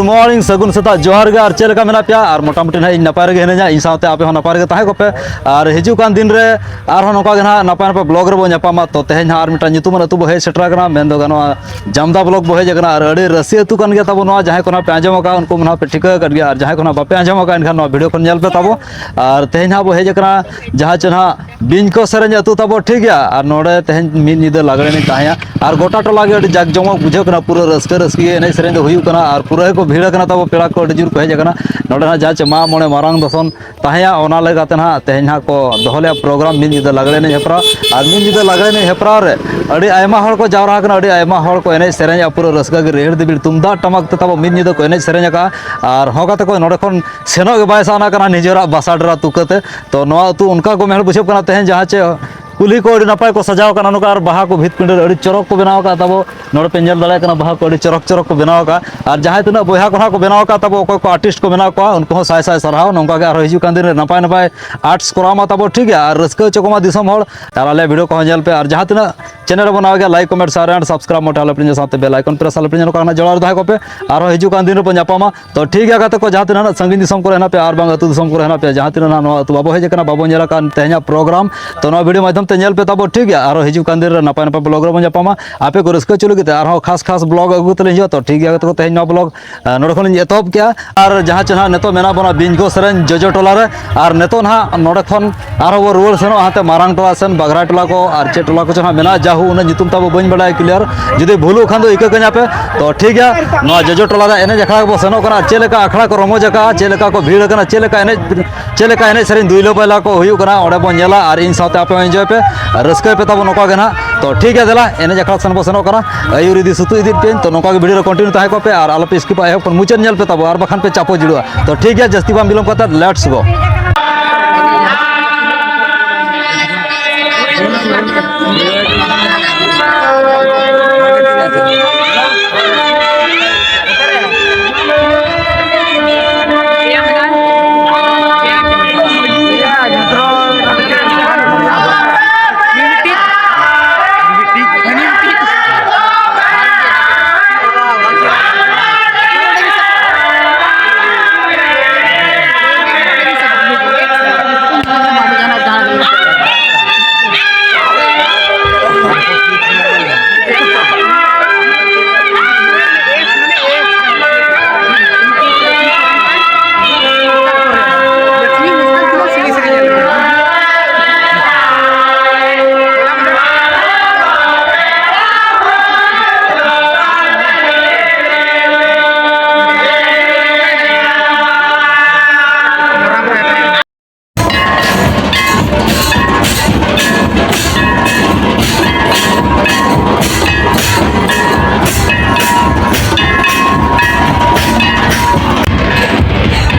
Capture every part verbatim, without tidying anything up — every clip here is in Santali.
Morning, ᱥᱟᱹᱜᱩᱱ ᱥᱮᱛᱟᱜ, ᱡᱚᱦᱟᱨ ᱜᱮ᱾ ᱟᱨ ᱪᱮᱫ ᱞᱮᱠᱟ ᱢᱮᱱᱟᱜ ᱯᱮᱭᱟ? ᱟᱨ ᱢᱚᱴᱟᱢᱩᱴᱤ ᱱᱟᱦᱟᱜ ᱤᱧ ᱱᱟᱯᱟᱭ ᱨᱮᱜᱮ ᱦᱤᱱᱟᱹᱧᱟ, ᱤᱧ ᱥᱟᱶᱛᱮ ᱟᱯᱮ ᱦᱚᱸ ᱱᱟᱯᱟᱭ ᱨᱮᱜᱮ ᱛᱟᱦᱮᱸ ᱠᱚᱯᱮ᱾ ᱟᱨ ᱦᱤᱡᱩᱜ ᱠᱟᱱ ᱫᱤᱱ ᱨᱮ ᱟᱨᱦᱚᱸ ᱱᱚᱝᱠᱟ ᱜᱮ ᱱᱟᱦᱟᱜ ᱱᱟᱯᱟᱭ ᱱᱟᱯᱟᱭ vlog ᱨᱮᱵᱚᱱ ᱧᱟᱯᱟᱢᱟ᱾ ᱛᱚ ᱛᱮᱦᱮᱧ ᱱᱟᱦᱟᱜ ᱟᱨ ᱢᱤᱫᱴᱟᱝ ᱧᱩᱛᱩᱢᱟᱱ ᱟᱹᱛᱩ ᱵᱚ ᱦᱮᱡ ᱥᱮᱴᱮᱨ ᱟᱠᱟᱱᱟ, ᱢᱮᱱᱫᱚ ᱜᱟᱱᱚᱜᱼᱟ ᱡᱟᱢᱫᱟ vlog ᱵᱚ ᱦᱮᱡ ᱟᱠᱟᱱᱟ᱾ ᱟᱨ ᱟᱹᱰᱤ ᱨᱟᱹᱥᱤ ᱟᱹᱛᱩ ᱠᱟᱱ ᱜᱮᱭᱟ ᱛᱟᱵᱚ ᱱᱚᱣᱟ, ᱡᱟᱦᱟᱸᱭ ᱠᱚ ᱱᱟᱦᱟᱜ ᱯᱮ ᱟᱸᱡᱚᱢ ᱟᱠᱟᱫᱼᱟ ᱩᱱᱠᱩ ᱱᱟᱦᱟᱜ ᱯᱮ ᱴᱷᱤᱠᱟᱹ ᱟᱠᱟᱫ ᱜᱮᱭᱟ, ᱟᱨ ᱡᱟᱦᱟᱸᱭ ᱠᱚ ᱱᱟᱦᱟᱜ ᱵᱟᱯᱮ ᱟᱸᱡᱚᱢ ᱟᱠᱟᱫᱼᱟ ᱮᱱᱠᱷᱟᱱ ᱱᱚᱣᱟ video ᱠᱷᱚᱱ ᱧᱮᱞ ᱯᱮ ᱛᱟᱵᱚ᱾ ᱟᱨ ᱛᱮᱦᱮᱧ ᱱᱟᱦᱟᱜ ᱵᱚ ᱦᱮᱡ ᱟᱠᱟᱱᱟ ᱡᱟᱦᱟᱸ ᱪᱮ ᱱᱟᱦᱟᱜ ᱵᱤᱧ ᱠᱚ ᱥᱮᱨᱮᱧ ᱟᱹᱛᱩ ᱛᱟᱵᱚ, ᱴᱷᱤᱠ ᱜᱮᱭᱟ᱾ ᱟᱨ ᱱᱚᱰᱮ ᱛᱮᱦᱮᱧ ᱢᱤᱫ ᱧᱤᱫᱟᱹ ᱞᱟᱜᱽᱲᱮ ᱮᱱᱮᱡ ᱛᱟᱦᱮᱸᱭᱟ, ᱟᱨ ᱜᱚᱴᱟ ᱴᱚᱞᱟ ᱜᱮ ᱟᱹᱰᱤ ᱡᱟᱠ ᱡᱚᱢᱚᱠ ᱵᱩᱡᱷᱟᱹᱜ ᱠᱟᱱᱟ, ᱯᱩᱨᱟᱹ ᱨᱟᱹᱥᱠᱟᱹ ᱨᱟᱹᱥᱠᱤ ᱜᱮ ᱮᱱᱮᱡ ᱥᱮᱨᱮᱧ ᱫᱚ ᱦᱩᱭᱩᱜ ᱠᱟᱱᱟ, ᱟᱨ ᱯᱩᱨᱟᱹ ᱜᱮᱠᱚ ᱵᱷᱤᱲ ᱟᱠᱟᱱᱟ ᱛᱟᱵᱚ, ᱯᱮᱲᱟ ᱠᱚ ᱟᱹᱰᱤ ᱡᱳᱨ ᱠᱚ ᱦᱮᱡ ᱟᱠᱟᱱᱟ᱾ ᱱᱚᱰᱮ ᱱᱟᱜ ᱡᱟᱦᱟᱸ ᱪᱮ ᱢᱟᱜ ᱢᱚᱬᱮ ᱢᱟᱨᱟᱝ ᱫᱚᱥᱚᱱ ᱛᱟᱦᱮᱸᱭᱟ, ᱚᱱᱟ ᱞᱮᱠᱟᱛᱮ ᱱᱟᱦᱟᱜ ᱛᱮᱦᱮᱧ ᱱᱟᱦᱟᱜ ᱠᱚ ᱫᱚᱦᱚ ᱞᱮᱜᱼᱟ program, ᱢᱤᱫ ᱧᱤᱫᱟᱹ ᱞᱟᱜᱽᱲᱮ ᱮᱱᱮᱡ ᱦᱮᱯᱨᱟᱣ᱾ ᱟᱨ ᱢᱤᱫ ᱧᱤᱫᱟᱹ ᱞᱟᱜᱽᱲᱮ ᱮᱱᱮᱡ ᱦᱮᱯᱨᱟᱣ ᱨᱮ ᱟᱹᱰᱤ ᱟᱭᱢᱟ ᱦᱚᱲ ᱠᱚ ᱡᱟᱣᱨᱟ ᱟᱠᱟᱱᱟ, ᱟᱹᱰᱤ ᱟᱭᱢᱟ ᱦᱚᱲ ᱠᱚ ᱮᱱᱮᱡ ᱥᱮᱨᱮᱧᱟ, ᱯᱩᱨᱟᱹ ᱨᱟᱹᱥᱠᱟᱹ ᱜᱮ ᱨᱤᱦᱤᱲ ᱫᱤᱵᱤᱲ ᱛᱩᱢᱫᱟᱜ ᱴᱟᱢᱟᱠ ᱛᱮ ᱛᱟᱵᱚ ᱢᱤᱫ ᱧᱤᱫᱟᱹ ᱠᱚ ᱮᱱᱮᱡ ᱥᱮᱨᱮᱧ ᱟᱠᱟᱫᱼᱟ᱾ ᱟᱨ ᱦᱚᱸ ᱜᱟᱛᱮ ᱠᱚ, ᱱᱚᱰᱮ ᱠᱷᱚᱱ ᱥᱮᱱᱚᱜ ᱜᱮ ᱵᱟᱭ ᱥᱟᱱᱟ ᱠᱟᱱᱟ ᱱᱤᱡᱮᱨᱟᱜ ᱵᱟᱥᱟ ᱰᱮᱨᱟ ᱛᱩᱠᱟᱹᱛᱮ᱾ ᱛᱚ ᱱᱚᱣᱟ ᱟᱹᱛᱩ ᱚᱱᱠᱟ ᱠᱚ ᱢᱮᱦᱮᱲ ᱵᱩᱡᱷᱟᱹᱜ ᱠᱟᱱᱟ ᱛᱮᱦᱮᱧ, ᱡᱟᱦᱟᱸ ᱪᱮ ᱠᱩᱞᱦᱤ ᱠᱚ ᱟᱹᱰᱤ ᱱᱟᱯᱟᱭ ᱠᱚ ᱥᱟᱡᱟᱣ ᱟᱠᱟᱫᱼᱟ, ᱱᱚᱝᱠᱟ ᱟᱨ ᱵᱟᱦᱟ ᱠᱚ ᱵᱷᱤᱛ ᱯᱤᱸᱰᱟᱹ ᱨᱮ ᱟᱹᱰᱤ ᱪᱚᱨᱚᱠ ᱠᱚ ᱵᱮᱱᱟᱣ ᱟᱠᱟᱫ ᱛᱟᱵᱚ᱾ ᱱᱚᱰᱮ ᱯᱮ ᱧᱮᱞ ᱫᱟᱲᱮᱭᱟᱜ ᱠᱟᱱᱟ ᱵᱟᱦᱟ ᱠᱚ ᱟᱹᱰᱤ ᱪᱚᱨᱚᱠ ᱪᱚᱨᱚᱠ ᱠᱚ ᱵᱮᱱᱟᱣ ᱟᱠᱟᱫᱼᱟ᱾ ᱟᱨ ᱡᱟᱦᱟᱸᱭ ᱛᱤᱱᱟᱹᱜ ᱵᱚᱭᱦᱟ ᱠᱚ ᱱᱟᱦᱟᱜ ᱠᱚ ᱵᱮᱱᱟᱣ ᱟᱠᱟᱫ ᱛᱟᱵᱚ, ᱚᱠᱚᱭ ᱠᱚ artist ᱠᱚ ᱢᱮᱱᱟᱜ ᱠᱚᱣᱟ, ᱩᱱᱠᱩ ᱦᱚᱸ ᱥᱟᱭ ᱥᱟᱭ ᱥᱟᱨᱦᱟᱣ᱾ ᱱᱚᱝᱠᱟ ᱜᱮ ᱟᱨᱦᱚᱸ ᱦᱤᱡᱩᱜ ᱠᱟᱱ ᱫᱤᱱ ᱨᱮ ᱱᱟᱯᱟᱭ ᱱᱟᱯᱟᱭ arts ᱠᱚᱨᱟᱣ ᱢᱟ ᱛᱟᱵᱚ, ᱴᱷᱤᱠ ᱜᱮᱭᱟ, ᱟᱨ ᱨᱟᱹᱥᱠᱟᱹ ᱦᱚᱪᱚ ᱠᱚᱢᱟ ᱫᱤᱥᱚᱢ ᱦᱚᱲ᱾ ᱟᱨ ᱟᱞᱮᱭᱟᱜ video ᱠᱚᱦᱚᱸ ᱧᱮᱞ ᱯᱮ, ᱟᱨ ᱡᱟᱦᱟᱸ ᱛᱤᱱᱟᱹᱜ channel ᱨᱮᱵᱚᱱ ᱱᱟᱣᱟ ᱜᱮᱭᱟ, like, comment, share and subscribe ᱢᱚᱴᱷᱮ ᱟᱞᱚᱯᱮ ᱦᱤᱲᱤᱧᱟ, ᱥᱟᱶᱛᱮ bell icon press ᱟᱞᱚᱯᱮ ᱦᱤᱲᱤᱧᱟ, ᱱᱚᱝᱠᱟ ᱱᱟᱜ ᱡᱚᱲᱟᱣ ᱨᱮ ᱛᱟᱦᱮᱸ ᱠᱚᱜ ᱯᱮ᱾ ᱟᱨᱦᱚᱸ ᱦᱤᱡᱩᱜ ᱠᱟᱱ ᱫᱤᱱ ᱨᱮᱵᱚᱱ ᱧᱟᱯᱟᱢᱟ᱾ ᱛᱚ ᱴᱷᱤᱠ ᱜᱮᱭᱟ ᱜᱟᱛᱮ ᱠᱚ, ᱡᱟᱦᱟᱸ ᱛᱤᱱᱟᱹᱜ ᱱᱟᱜ ᱥᱟᱺᱜᱤᱧ ᱫᱤᱥᱚᱢ ᱠᱚᱨᱮ ᱦᱮᱱᱟᱜ ᱯᱮᱭᱟ ᱟᱨ ᱵᱟᱝ ᱟᱹᱛᱩ ᱫᱤᱥᱚᱢ ᱠᱚᱨᱮ ᱦᱮᱱᱟᱜ ᱯᱮᱭᱟ, ᱡᱟᱦᱟᱸ ᱛᱤᱱᱟᱹᱜ ᱱᱟᱜ ᱱᱚᱣᱟ ᱟᱹᱛᱩ ᱵᱟᱵᱚ ᱦᱮᱡ ᱟᱠᱟᱱ ᱛᱮᱦᱮᱧᱟᱜ program, ᱛᱚ ᱱᱚᱣᱟ video ᱢᱟᱫᱽᱫᱷᱚᱢ ᱛᱮ ᱧᱮᱞ ᱯᱮ ᱛᱟᱵᱚ, ᱴᱷᱤᱠ ᱜᱮᱭᱟ᱾ ᱟᱨᱦᱚᱸ ᱦᱤᱡᱩᱜ ᱠᱟᱱ ᱫᱤᱱ ᱨᱮ ᱱᱟᱯᱟᱭ ᱱᱟᱯᱟᱭ vlog ᱨᱮᱵᱚᱱ ᱧᱟᱯᱟᱢᱟ᱾ ᱟᱯᱮ ᱠᱚ ᱨᱟᱹᱥᱠᱟᱹ ᱦᱚᱪᱚ ᱞᱟᱹᱜᱤᱫ ᱛᱮ ᱟᱨᱦᱚᱸ ᱠᱷᱟᱥ ᱠᱷᱟᱥ vlog ᱟᱹᱜᱩ ᱠᱟᱛᱮ ᱞᱤᱧ ᱦᱤᱡᱩᱜᱼᱟ᱾ ᱛᱚ ᱴᱷᱤᱠ ᱜᱮᱭᱟ ᱜᱟᱛᱮ ᱠᱚ, ᱛᱮᱦᱮᱧ ᱱᱚᱣᱟ vlog ᱱᱚᱰᱮ ᱠᱷᱚᱱ ᱞᱤᱧ ᱮᱛᱚᱦᱚᱵ ᱠᱮᱜᱼᱟ᱾ ᱟᱨ ᱡᱟᱦᱟᱸ ᱪᱮ ᱱᱟᱦᱟᱜ ᱱᱤᱛᱚᱜ ᱢᱮᱱᱟᱜ ᱵᱚᱱᱟ ᱵᱤᱧᱠᱚ ᱥᱮᱨᱮᱧ ᱡᱚᱡᱚ ᱴᱚᱞᱟ ᱨᱮ, ᱟᱨ ᱱᱤᱛᱚᱜ ᱱᱟᱦᱟᱜ ᱱᱚᱰᱮ ᱠᱷᱚᱱ ᱟᱨᱦᱚᱸ ᱵᱚ ᱨᱩᱣᱟᱹᱲ ᱥᱮᱱᱚᱜᱼᱟ ᱦᱟᱱᱛᱮ ᱢᱟᱨᱟᱝ ᱴᱚᱞᱟ ᱥᱮᱱ, ᱵᱟᱜᱽᱨᱟ ᱴᱚᱞᱟ ᱠᱚ ᱟᱨ ᱪᱮᱫ ᱴᱚᱞᱟ ᱠᱚᱪᱚ ᱱᱟᱦᱟᱜ ᱢᱮᱱᱟᱜᱼᱟ, ᱡᱟᱦᱩ ᱩᱱᱟᱹᱜ ᱧᱩᱛᱩᱢ ᱛᱟᱵᱚ ᱵᱟᱹᱧ ᱵᱟᱲᱟᱭᱟ clear᱾ ᱡᱩᱫᱤ ᱵᱷᱩᱞᱩᱜ ᱠᱷᱟᱱ ᱫᱚ ᱤᱠᱟᱹ ᱠᱟᱹᱧᱟ ᱯᱮ᱾ ᱛᱚ ᱴᱷᱤᱠ ᱜᱮᱭᱟ, ᱱᱚᱣᱟ ᱡᱚᱡᱚ ᱴᱚᱞᱟ ᱨᱮ ᱮᱱᱮᱡ ᱟᱠᱷᱲᱟ ᱨᱮᱵᱚ ᱥᱮᱱᱚᱜ ᱠᱟᱱᱟ᱾ ᱪᱮᱫ ᱞᱮᱠᱟ ᱟᱠᱷᱲᱟ ᱠᱚ ᱨᱚᱢᱚᱡᱽ ᱟᱠᱟᱫᱼᱟ, ᱪᱮᱫ ᱞᱮᱠᱟ ᱠᱚ ᱵᱷᱤᱲ ᱟᱠᱟᱱᱟ, ᱪᱮᱫ ᱞᱮᱠᱟ ᱮᱱᱮᱡ ᱪᱮᱫ ᱞᱮᱠᱟ ᱮᱱᱮᱡ ᱥᱮᱨᱮᱧ ᱫᱩᱭᱞᱟᱹ ᱯᱟᱭᱞᱟ ᱠᱚ ᱦᱩᱭᱩᱜ ᱠᱟᱱᱟ, ᱚᱸᱰᱮ ᱵᱚᱱ ᱧᱮᱞᱟ᱾ ᱟᱨ ᱤᱧ ᱥᱟᱶᱛᱮ ᱟᱯᱮ ᱦᱚᱸ enjoy ᱯᱮ, ᱨᱟᱹᱥᱠᱟᱹᱭ ᱯᱮ ᱛᱟᱵᱚᱱ ᱱᱚᱝᱠᱟ ᱜᱮ ᱱᱟᱦᱟᱜ᱾ ᱛᱚ ᱴᱷᱤᱠ ᱜᱮᱭᱟ, ᱫᱮᱞᱟ ᱮᱱᱮᱡ ᱟᱠᱷᱲᱟ ᱥᱮᱱ ᱵᱚᱱ ᱥᱮᱱᱚᱜ ᱠᱟᱱᱟ᱾ ᱟᱹᱭᱩᱨ ᱤᱫᱤ ᱥᱩᱛᱩᱜ ᱤᱫᱤ ᱯᱮ᱾ ᱛᱚ ᱱᱚᱝᱠᱟ ᱜᱮ video ᱨᱮ continue ᱛᱟᱦᱮᱸ ᱠᱚᱜ ᱯᱮ ᱟᱨ ᱟᱞᱚᱯᱮ skipᱟ, ᱮᱦᱚᱵ ᱠᱷᱚᱱ ᱢᱩᱪᱟᱹᱫ ᱧᱮᱞ ᱯᱮ ᱛᱟᱵᱚ, ᱟᱨ ᱵᱟᱠᱷᱟᱱ ᱯᱮ ᱪᱟᱯᱚ ᱡᱩᱲᱩᱜᱼᱟ᱾ ᱛᱚ ᱴᱷᱤᱠ ᱜᱮᱭᱟ, ᱡᱟᱹᱥᱛᱤ ᱵᱟᱝ ᱵᱤᱞᱚᱢ ᱠᱟᱛᱮ let's go᱾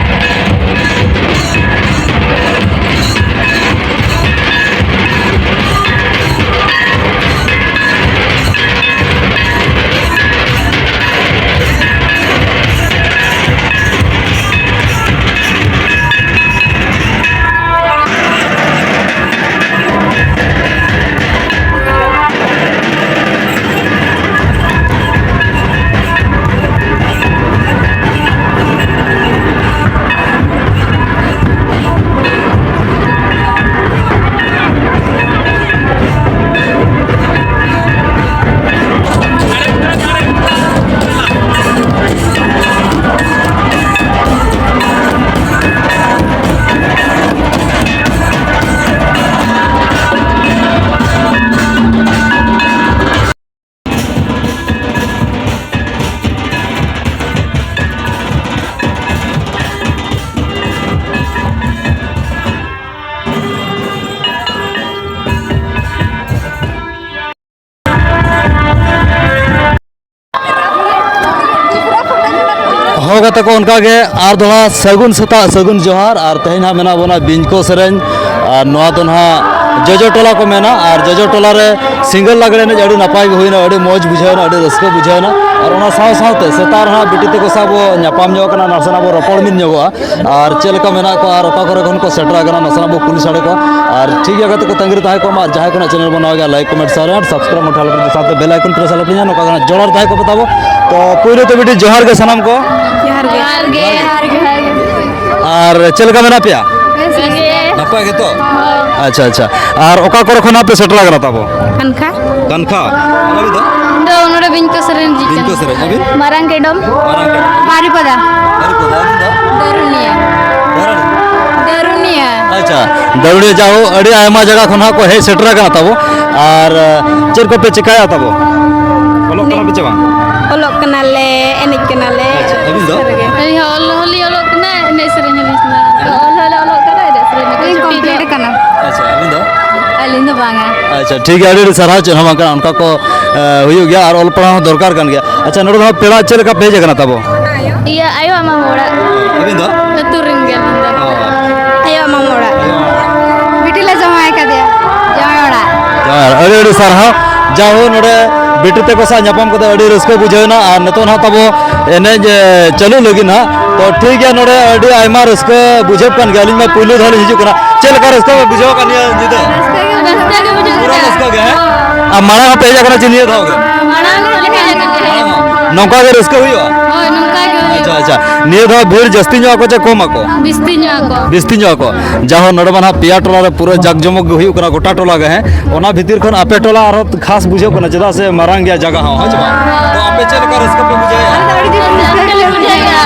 ᱛᱟᱠᱚ ᱚᱱᱠᱟ ᱜᱮ ᱟᱨ ᱫᱚᱦᱲᱟ ᱥᱟᱹᱜᱩᱱ ᱥᱮᱛᱟᱜ, ᱥᱟᱹᱜᱩᱱ ᱡᱚᱦᱟᱨ᱾ ᱟᱨ ᱛᱮᱦᱮᱧ ᱦᱟᱸᱜ ᱢᱮᱱᱟᱜ ᱵᱚᱱᱟ ᱵᱤᱧᱠᱚ ᱥᱮᱨᱮᱧ, ᱟᱨ ᱱᱚᱣᱟ ᱫᱚ ᱱᱟᱦᱟᱜ ᱡᱚᱡᱚ ᱴᱚᱞᱟ ᱠᱚ ᱢᱮᱱᱟ᱾ ᱟᱨ ᱡᱚᱡᱚ ᱴᱚᱞᱟ ᱨᱮ ᱥᱤᱸᱜᱟᱹᱲ ᱞᱟᱜᱽᱲᱮ ᱮᱱᱮᱡ ᱟᱹᱰᱤ ᱱᱟᱯᱟᱭ ᱜᱮ ᱦᱩᱭᱱᱟ, ᱟᱹᱰᱤ ᱢᱚᱡᱽ ᱵᱩᱡᱷᱟᱹᱣᱱᱟ, ᱟᱹᱰᱤ ᱨᱟᱹᱥᱠᱟᱹ ᱵᱩᱡᱷᱟᱹᱣᱱᱟ᱾ ᱟᱨ ᱚᱱᱟ ᱥᱟᱶ ᱥᱟᱶᱛᱮ ᱥᱮᱛᱟᱜ ᱨᱮ ᱦᱟᱸᱜ ᱵᱤᱴᱤ ᱛᱟᱠᱚ ᱥᱟᱶ ᱵᱚ ᱧᱟᱯᱟᱢ ᱧᱚᱜ ᱠᱟᱱᱟ, ᱱᱟᱥᱮᱱᱟᱜ ᱵᱚ ᱨᱚᱯᱚᱲ ᱢᱤᱫ ᱧᱚᱜᱚᱜᱼᱟ᱾ ᱟᱨ ᱪᱮᱫ ᱞᱮᱠᱟ ᱢᱮᱱᱟᱜ ᱠᱚᱣᱟ ᱟᱨ ᱚᱠᱟ ᱠᱚᱨᱮ ᱠᱷᱚᱱ ᱠᱚ ᱥᱮᱴᱮᱨ ᱟᱠᱟᱱᱟ, ᱱᱟᱥᱮᱱᱟᱜ ᱵᱚ ᱠᱩᱞᱤ ᱥᱟᱰᱮ ᱠᱚᱣᱟ᱾ ᱟᱨ ᱴᱷᱤᱠ ᱜᱮᱭᱟ ᱜᱟᱛᱮ ᱠᱚ, ᱛᱟᱺᱜᱤ ᱨᱮ ᱛᱟᱦᱮᱸ ᱠᱚᱜ ᱢᱟ᱾ ᱟᱨ ᱡᱟᱦᱟᱸᱭ ᱠᱚ ᱱᱟᱜ channel ᱵᱚ ᱱᱟᱣᱟ ᱜᱮᱭᱟ, like, comment, share and subscribe ᱢᱚᱴᱷᱟ ᱟᱞᱚᱯᱮ ᱦᱤᱲᱤᱧᱟ, ᱥᱟᱶᱛᱮ bell icon press ᱟᱞᱚᱯᱮ ᱦᱤᱲᱤᱧᱟ᱾ ᱱᱚᱝᱠᱟ ᱜᱮ ᱱᱟᱜ ᱡᱚᱲᱟᱣ ᱨᱮ ᱛᱟᱦᱮᱸ ᱠᱚᱜ ᱯᱮ ᱛᱟᱵᱚ᱾ ᱛᱚ ᱯᱩᱭᱞᱩ ᱛᱮ ᱵᱤᱴᱤ ᱡᱚᱦᱟᱨ ᱜᱮ ᱥᱟᱱᱟᱢ ᱠᱚ᱾ ᱡᱚᱦᱟᱨ ᱜᱮ᱾ ᱡᱚᱦᱟᱨ ᱜᱮ᱾ ᱡᱚᱦᱟᱨ ᱜᱮ᱾ ᱟᱨ ᱪᱮᱫ ᱞᱮᱠᱟ ᱢᱮᱱᱟᱜ ᱯᱮᱭᱟ? ᱵᱮᱥ ᱜᱮ᱾ ᱱᱟᱯᱟᱭ ᱜᱮᱛᱚ? ᱦᱳᱭ᱾ ᱟᱪᱪᱷᱟ, ᱟᱪᱪᱷᱟ᱾ ᱟᱨ ᱚᱠᱟ ᱠᱚᱨᱮ ᱠᱷᱚᱱᱟᱜ ᱯᱮ ᱥᱮᱴᱮᱨ ᱟᱠᱟᱱᱟ ᱛᱟᱵᱚ? ᱠᱟᱱᱠᱷᱟ᱾ ᱠᱟᱱᱠᱷᱟ? ᱟᱹᱵᱤᱱ ᱫᱚ? ᱤᱧ ᱫᱚ ᱱᱚᱰᱮ ᱵᱤᱧᱠᱚ ᱥᱮᱨᱮᱧ ᱨᱤᱧ ᱵᱤᱧᱠᱚ ᱠᱟᱱᱟ᱾ ᱥᱮᱨᱮᱧ, ᱟᱹᱵᱤᱱ? ᱢᱟᱨᱟᱝ ᱠᱮᱰᱚᱢ᱾ ᱢᱟᱨᱟᱝ ᱠᱮᱰᱚᱢ᱾ ᱵᱟᱨᱤᱯᱟᱫᱟ᱾ ᱵᱟᱨᱤᱯᱟᱫᱟ, ᱟᱹᱵᱤᱱ ᱫᱚ? ᱫᱟᱹᱨᱩᱱᱤᱭᱟ᱾ ᱫᱟᱹᱨᱩᱱᱤᱭᱟ᱾ ᱫᱟᱹᱨᱩᱱᱤᱭᱟ᱾ ᱟᱪᱪᱷᱟ, ᱫᱟᱹᱨᱩᱱᱤᱭᱟ, ᱡᱟᱦᱳ, ᱟᱹᱰᱤ ᱟᱭᱢᱟ ᱡᱟᱭᱜᱟ ᱠᱷᱚᱱ ᱦᱟᱸᱜ ᱠᱚ ᱦᱮᱡ ᱥᱮᱴᱮᱨ ᱟᱠᱟᱱᱟ ᱛᱟᱵᱚ᱾ ᱟᱨ, ᱪᱮᱫ ᱠᱚᱯᱮ ᱪᱮᱠᱟᱭᱟ ᱛᱟᱵᱚ? ᱚᱞᱚᱜ ᱠᱟᱱᱟ ᱯᱮ ᱪᱮ ᱵᱟᱝ? ᱚᱞᱚᱜ ᱠᱟᱱᱟᱞᱮ, ᱮᱱᱮᱡ ᱠᱟᱱᱟᱞᱮ᱾ ᱟᱪᱪᱷᱟ, ᱟᱹᱵᱤᱱ ᱫᱚ? ᱟᱹᱞᱤᱧ ᱦᱚᱸ ᱚᱞ ᱦᱚᱸᱞᱤᱧ ᱚᱞᱚᱜ ᱠᱟᱱᱟ, ᱮᱱᱮᱡ ᱥᱮᱨᱮᱧ ᱦᱚᱸᱞᱤᱧ ᱥᱮᱬᱟ ᱟᱠᱟᱫᱟ᱾ ᱚᱞ ᱦᱚᱸᱞᱮ ᱚᱞᱚᱜ ᱠᱟᱱᱟ, ᱮᱱᱮᱡ ᱥᱮᱨᱮᱧ ᱦᱚᱸᱞᱮ ᱟᱹᱞᱤᱧ ᱪᱷᱩᱴᱤ complete ᱧᱚᱜ᱾ ᱟᱠᱟᱱᱟ᱾ ᱟᱪᱪᱷᱟ, ᱟᱹᱵᱤᱱ ᱫᱚ? ᱟᱹᱞᱤᱧ ᱫᱚ ᱵᱟᱝᱟ᱾ ᱟᱪᱪᱷᱟ, ᱴᱷᱤᱠ ᱜᱮᱭᱟ, ᱟᱹᱰᱤ ᱟᱹᱰᱤ ᱥᱟᱨᱦᱟᱣ᱾ ᱪᱮᱫ ᱦᱚᱸ ᱵᱟᱝ ᱠᱟᱱᱟ, ᱚᱱᱠᱟ ᱠᱚ, ᱮ, ᱦᱩᱭᱩᱜ ᱜᱮᱭᱟ ᱟᱨ ᱚᱞ ᱯᱟᱲᱦᱟᱣ ᱦᱚᱸ ᱫᱚᱨᱠᱟᱨ ᱠᱟᱱ ᱜᱮᱭᱟ᱾ ᱟᱪᱪᱷᱟ, ᱱᱚᱰᱮ ᱫᱚ ᱦᱟᱸᱜ ᱯᱮᱲᱟ ᱪᱮᱫ ᱞᱮᱠᱟ ᱯᱮ ᱦᱮᱡ ᱟᱠᱟᱱᱟ ᱛᱟᱵᱚ? ᱤᱭᱟᱹ, ᱟᱭᱳᱣᱟᱜ ᱢᱟᱢᱟ ᱚᱲᱟᱜ᱾ ᱟᱹᱵᱤᱱ ᱫᱚ? ᱟᱹᱛᱩ ᱨᱮᱱ ᱜᱮ ᱟᱹᱞᱤᱧ ᱫᱚ᱾ ᱚ᱾ ᱟᱭᱳᱣᱟᱜ ᱢᱟᱢᱟ ᱚᱲᱟᱜ᱾ ᱵᱤᱴᱤ ᱞᱮ ᱡᱟᱶᱟᱭ ᱠᱟᱫᱮᱭᱟ, ᱡᱟᱶᱟᱭ ᱚᱲᱟᱜ᱾ ᱡᱟᱶᱟᱭ ᱚᱲᱟᱜ᱾ ᱟᱹᱰᱤ ᱟᱹᱰᱤ ᱥᱟᱨᱦᱟᱣ᱾ ᱡᱟᱭᱦᱳᱠ, ᱱᱚᱰᱮ ᱵᱤᱴᱤ ᱛᱟᱠᱚ ᱥᱟᱶ ᱧᱟᱯᱟᱢ ᱠᱟᱛᱮ ᱟᱹᱰᱤ ᱨᱟᱹᱥᱠᱟᱹ ᱵᱩᱡᱷᱟᱹᱣ ᱮᱱᱟ᱾ ᱟᱨ ᱱᱤᱛᱚᱜ ᱱᱟᱦᱟᱜ ᱛᱟᱵᱚ ᱮᱱᱮᱡ, ᱮ, ᱪᱟᱹᱞᱩ ᱞᱟᱹᱜᱤᱫ ᱱᱟᱦᱟᱜ᱾ ᱛᱚ ᱴᱷᱤᱠ ᱜᱮᱭᱟ, ᱱᱚᱰᱮ ᱟᱹᱰᱤ ᱟᱭᱢᱟ ᱨᱟᱹᱥᱠᱟᱹ ᱵᱩᱡᱷᱟᱹᱜ ᱠᱟᱱ ᱜᱮᱭᱟ᱾ ᱟᱹᱞᱤᱧ ᱢᱟ ᱯᱩᱭᱞᱩ ᱫᱷᱟᱣ ᱞᱤᱧ ᱦᱤᱡᱩᱜ ᱠᱟᱱᱟ᱾ ᱪᱮᱫ ᱞᱮᱠᱟ ᱨᱟᱹᱥᱠᱟᱹ ᱯᱮ ᱵᱩᱡᱷᱟᱹᱣ ᱟᱠᱟᱫ ᱱᱤᱭᱟᱹ ᱧᱤᱫᱟᱹ? ᱨᱟᱹᱥᱠᱟᱹ ᱜᱮ ᱵᱩᱡᱷᱟᱹᱜ ᱯᱩᱨᱟᱹ ᱠᱟᱱᱟ᱾ ᱨᱟᱹᱥᱠᱟᱹ ᱜᱮ, ᱦᱮᱸ? ᱟᱨ ᱢᱟᱲᱟᱝ ᱦᱚᱸᱯᱮ ᱦᱮᱡ ᱟᱠᱟᱱᱟ ᱪᱮ ᱱᱤᱭᱟᱹ ᱫᱷᱟᱣ ᱜᱮ? ᱢᱟᱲᱟᱝ ᱦᱚᱸᱞᱮ ᱦᱮᱡ ᱟᱠᱟᱱ ᱜᱮᱭᱟ᱾ ᱱᱚᱝᱠᱟ ᱜᱮ ᱨᱟᱹᱥᱠᱟᱹ ᱦᱩᱭᱩᱜᱼᱟ? ᱦᱳᱭ, ᱱᱚᱝᱠᱟ ᱜᱮ ᱦᱩᱭᱩᱜᱼᱟ᱾ ᱟᱪᱪᱷᱟ, ᱟᱪᱪᱷᱟ᱾ ᱱᱤᱭᱟᱹ ᱫᱷᱟᱣ ᱵᱷᱤᱲ ᱡᱟᱹᱥᱛᱤ ᱧᱚᱜ ᱟᱠᱚ ᱪᱮ ᱠᱚᱢ ᱟᱠᱚ? ᱵᱤᱥᱛᱤ ᱧᱚᱜ ᱟᱠᱚ᱾ ᱵᱤᱥᱛᱤ ᱧᱚᱜ ᱟᱠᱚ᱾ ᱡᱟᱦᱳ, ᱱᱚᱰᱮ ᱢᱟ ᱱᱟᱦᱟᱜ ᱯᱮᱭᱟ ᱴᱚᱞᱟ ᱨᱮ ᱯᱩᱨᱟᱹ ᱡᱟᱠ ᱡᱚᱢᱚᱠ ᱜᱮ ᱦᱩᱭᱩᱜ ᱠᱟᱱᱟ, ᱜᱚᱴᱟ ᱴᱚᱞᱟ ᱜᱮ, ᱦᱮᱸ? ᱚᱱᱟ ᱵᱷᱤᱛᱤᱨ ᱠᱷᱚᱱ ᱟᱯᱮ ᱴᱚᱞᱟ ᱟᱨᱦᱚᱸ ᱠᱷᱟᱥ ᱵᱩᱡᱷᱟᱹᱜ ᱠᱟᱱᱟ, ᱪᱮᱫᱟᱜ ᱥᱮ ᱢᱟᱨᱟᱝ ᱜᱮᱭᱟ ᱡᱟᱭᱜᱟ ᱦᱚᱸ, ᱦᱮᱸ ᱪᱮ ᱵᱟᱝ? ᱛᱚ ᱟᱯᱮ ᱪᱮᱫ ᱞᱮᱠᱟ ᱨᱟᱹᱥᱠᱟᱹ ᱯᱮ ᱵᱩᱡᱷᱟᱹᱣᱮᱫᱼᱟ? ᱟᱞᱮ ᱫᱚ ᱟᱹᱰᱤ ᱡᱳᱨ ᱨᱟᱹᱥᱠᱟᱹ ᱞᱮ ᱵᱩᱡᱷᱟᱹᱣᱮᱫᱼᱟ᱾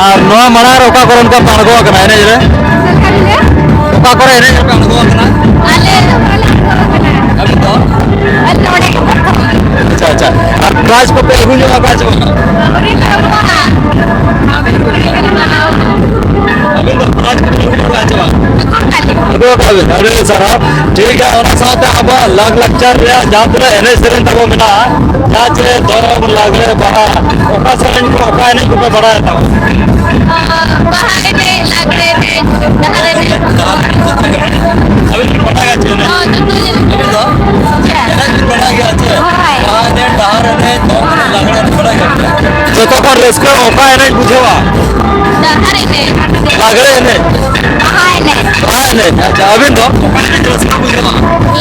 ᱟᱨ ᱱᱚᱣᱟ ᱢᱟᱲᱟᱝ ᱨᱮ ᱚᱠᱟ ᱠᱚᱨᱮ ᱚᱱᱠᱟ ᱯᱮ ᱟᱬᱜᱚ ᱟᱠᱟᱱᱟ ᱮᱱᱮᱡ ᱨᱮ? ᱚᱠᱟ ᱠᱚᱨᱮ ᱮᱱᱮᱡ ᱨᱮᱯᱮ ᱟᱬᱜᱚ ᱟᱠᱟᱱᱟ? ᱟᱞᱮ ᱫᱚ ᱵᱟᱞᱮ ᱟᱬᱜᱚ ᱟᱠᱟᱱᱟ᱾ ᱟᱹᱵᱤᱱ ᱫᱚ? ᱟᱞᱮ ᱱᱚᱰᱮ ᱜᱮ ᱯᱨᱚᱛᱷᱚᱢ᱾ ᱟᱪᱪᱷᱟ, ᱟᱪᱪᱷᱟ᱾ ᱟᱨ prize ᱠᱚᱯᱮ ᱟᱹᱜᱩ ᱧᱚᱜ ᱟᱠᱟᱫ ᱪᱮ ᱵᱟᱝ? ᱟᱹᱣᱨᱤ ᱞᱮ ᱟᱹᱜᱩᱣᱟ᱾ ᱟᱹᱵᱤᱱ ᱫᱚ prize ᱠᱚᱯᱮ ᱟᱹᱜᱩ ᱧᱚᱜ ᱟᱠᱟᱫ ᱪᱮ ᱵᱟᱝ? ᱟᱹᱰᱤ ᱥᱟᱨᱦᱟᱣ᱾ ᱴᱷᱤᱠ ᱜᱮᱭᱟ, ᱚᱱᱟ ᱥᱟᱶᱛᱮ ᱟᱵᱚᱣᱟᱜ ᱞᱟᱠᱪᱟᱨ ᱨᱮᱭᱟᱜ ᱡᱟᱦᱟᱸ ᱛᱤᱱᱟᱹᱜ ᱮᱱᱮᱡ ᱥᱮᱨᱮᱧ ᱛᱟᱵᱚ ᱢᱮᱱᱟᱜᱼᱟ, ᱡᱟᱦᱟᱸ ᱪᱮ ᱫᱚᱝ, ᱞᱟᱜᱽᱲᱮ, ᱵᱟᱦᱟ, ᱚᱠᱟ ᱥᱮᱨᱮᱧ ᱠᱚ, ᱚᱠᱟ ᱮᱱᱮᱡ ᱠᱚᱯᱮ ᱵᱟᱲᱟᱭᱟ ᱛᱟᱵᱚ? ᱵᱟᱦᱟ ᱮᱱᱮᱡ, ᱞᱟᱜᱽᱲᱮ ᱮᱱᱮᱡ, ᱰᱟᱦᱟᱨ ᱮᱱᱮᱡ᱾ ᱟᱹᱵᱤᱱ ᱵᱤᱱ ᱵᱟᱲᱟᱭᱟ ᱪᱮ ᱮᱱᱮᱡ? ᱦᱚᱸ, ᱡᱚᱛᱚ ᱜᱮ᱾ ᱟᱹᱵᱤᱱ ᱫᱚ? ᱪᱮᱫ? ᱮᱱᱮᱡ ᱵᱤᱱ ᱵᱟᱲᱟᱭ ᱜᱮᱭᱟ ᱪᱮ? ᱦᱳᱭ᱾ ᱵᱟᱦᱟ ᱮᱱᱮᱡ, ᱰᱟᱦᱟᱨ ᱮᱱᱮᱡ, ᱫᱚᱝ ᱮᱱᱮᱡ, ᱞᱟᱜᱽᱲᱮ ᱮᱱᱮᱡ ᱵᱟᱲᱟᱭ ᱜᱮᱭᱟ ᱯᱮ? ᱡᱚᱛᱚ ᱠᱷᱚᱱ ᱨᱟᱹᱥᱠᱟᱹ ᱚᱠᱟ ᱮᱱᱮᱡ ᱵᱩᱡᱷᱟᱹᱣᱟ? ᱰᱟᱦᱟᱨ ᱮᱱᱮᱡ᱾ ᱞᱟᱜᱽᱲᱮ ᱮᱱᱮᱡ᱾ ᱵᱟᱦᱟ ᱮᱱᱮᱡ᱾ ᱵᱟᱦᱟ ᱮᱱᱮᱡ᱾ ᱟᱪᱪᱷᱟ, ᱟᱹᱵᱤᱱ ᱫᱚ?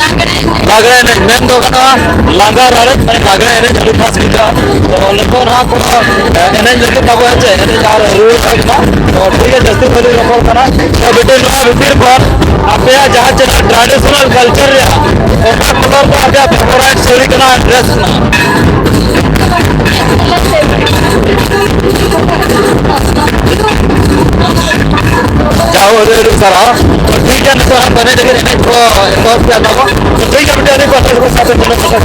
ᱞᱟᱜᱽᱲᱮ ᱮᱱᱮᱡ᱾ ᱞᱟᱜᱽᱲᱮ ᱮᱱᱮᱡ ᱢᱮᱱ ᱫᱚ ᱠᱟᱱᱟ ᱞᱟᱸᱜᱟ ᱨᱟᱲᱮᱡ, ᱢᱟᱱᱮ ᱞᱟᱜᱽᱲᱮ ᱮᱱᱮᱡ ᱟᱹᱰᱤ ᱠᱷᱟᱥ ᱵᱩᱡᱷᱟᱹᱜᱼᱟ᱾ ᱛᱚ, ᱱᱤᱛᱚᱜ ᱱᱚᱣᱟ ᱠᱚ, ᱮ, ᱮᱱᱮᱡ ᱞᱟᱹᱜᱤᱫ ᱟᱵᱚ ᱦᱮᱸ ᱪᱮ, ᱮᱱᱮᱡ ᱟᱨ ᱨᱩ ᱮᱱᱮᱡ ᱠᱟᱱᱟ᱾ ᱛᱚ, ᱴᱷᱤᱠ ᱜᱮᱭᱟ, ᱡᱟᱹᱥᱛᱤ ᱵᱟᱹᱞᱤᱧ ᱨᱚᱯᱚᱲ ᱠᱟᱱᱟ᱾ ᱛᱚ, ᱵᱤᱴᱤ, ᱱᱚᱣᱟ ᱵᱷᱤᱛᱤᱨ ᱠᱷᱚᱱ ᱟᱯᱮᱭᱟᱜ ᱡᱟᱦᱟᱸ ᱪᱮ traditional culture ᱨᱮᱭᱟᱜ ᱚᱠᱟ colour ᱫᱚ ᱟᱯᱮᱭᱟᱜ favourite ᱥᱟᱹᱲᱤ ᱠᱟᱱᱟ, dress ᱠᱟᱱᱟ? ᱡᱟᱦᱳ, ᱟᱹᱰᱤ ᱟᱹᱰᱤ ᱥᱟᱨᱦᱟᱣ᱾ ᱴᱷᱤᱠ ᱜᱮᱭᱟ, ᱱᱤᱛᱚᱜ ᱦᱟᱸᱜ ᱮᱱᱮᱡ ᱞᱟᱹᱜᱤᱫ ᱮᱱᱮᱡ ᱠᱚ ᱮᱛᱚᱦᱚᱵ ᱜᱮᱭᱟ ᱛᱟᱵᱚ᱾ ᱴᱷᱤᱠ ᱜᱮᱭᱟ, ᱢᱤᱫᱴᱮᱱ ᱟᱹᱰᱤ ᱠᱚᱥᱴᱚ ᱠᱚ ᱥᱟᱶᱛᱮ ᱢᱮᱱᱟᱜ ᱠᱚᱣᱟ᱾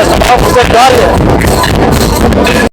ᱥᱟᱨᱦᱟᱣ, ᱡᱚᱦᱟᱨ ᱜᱮ᱾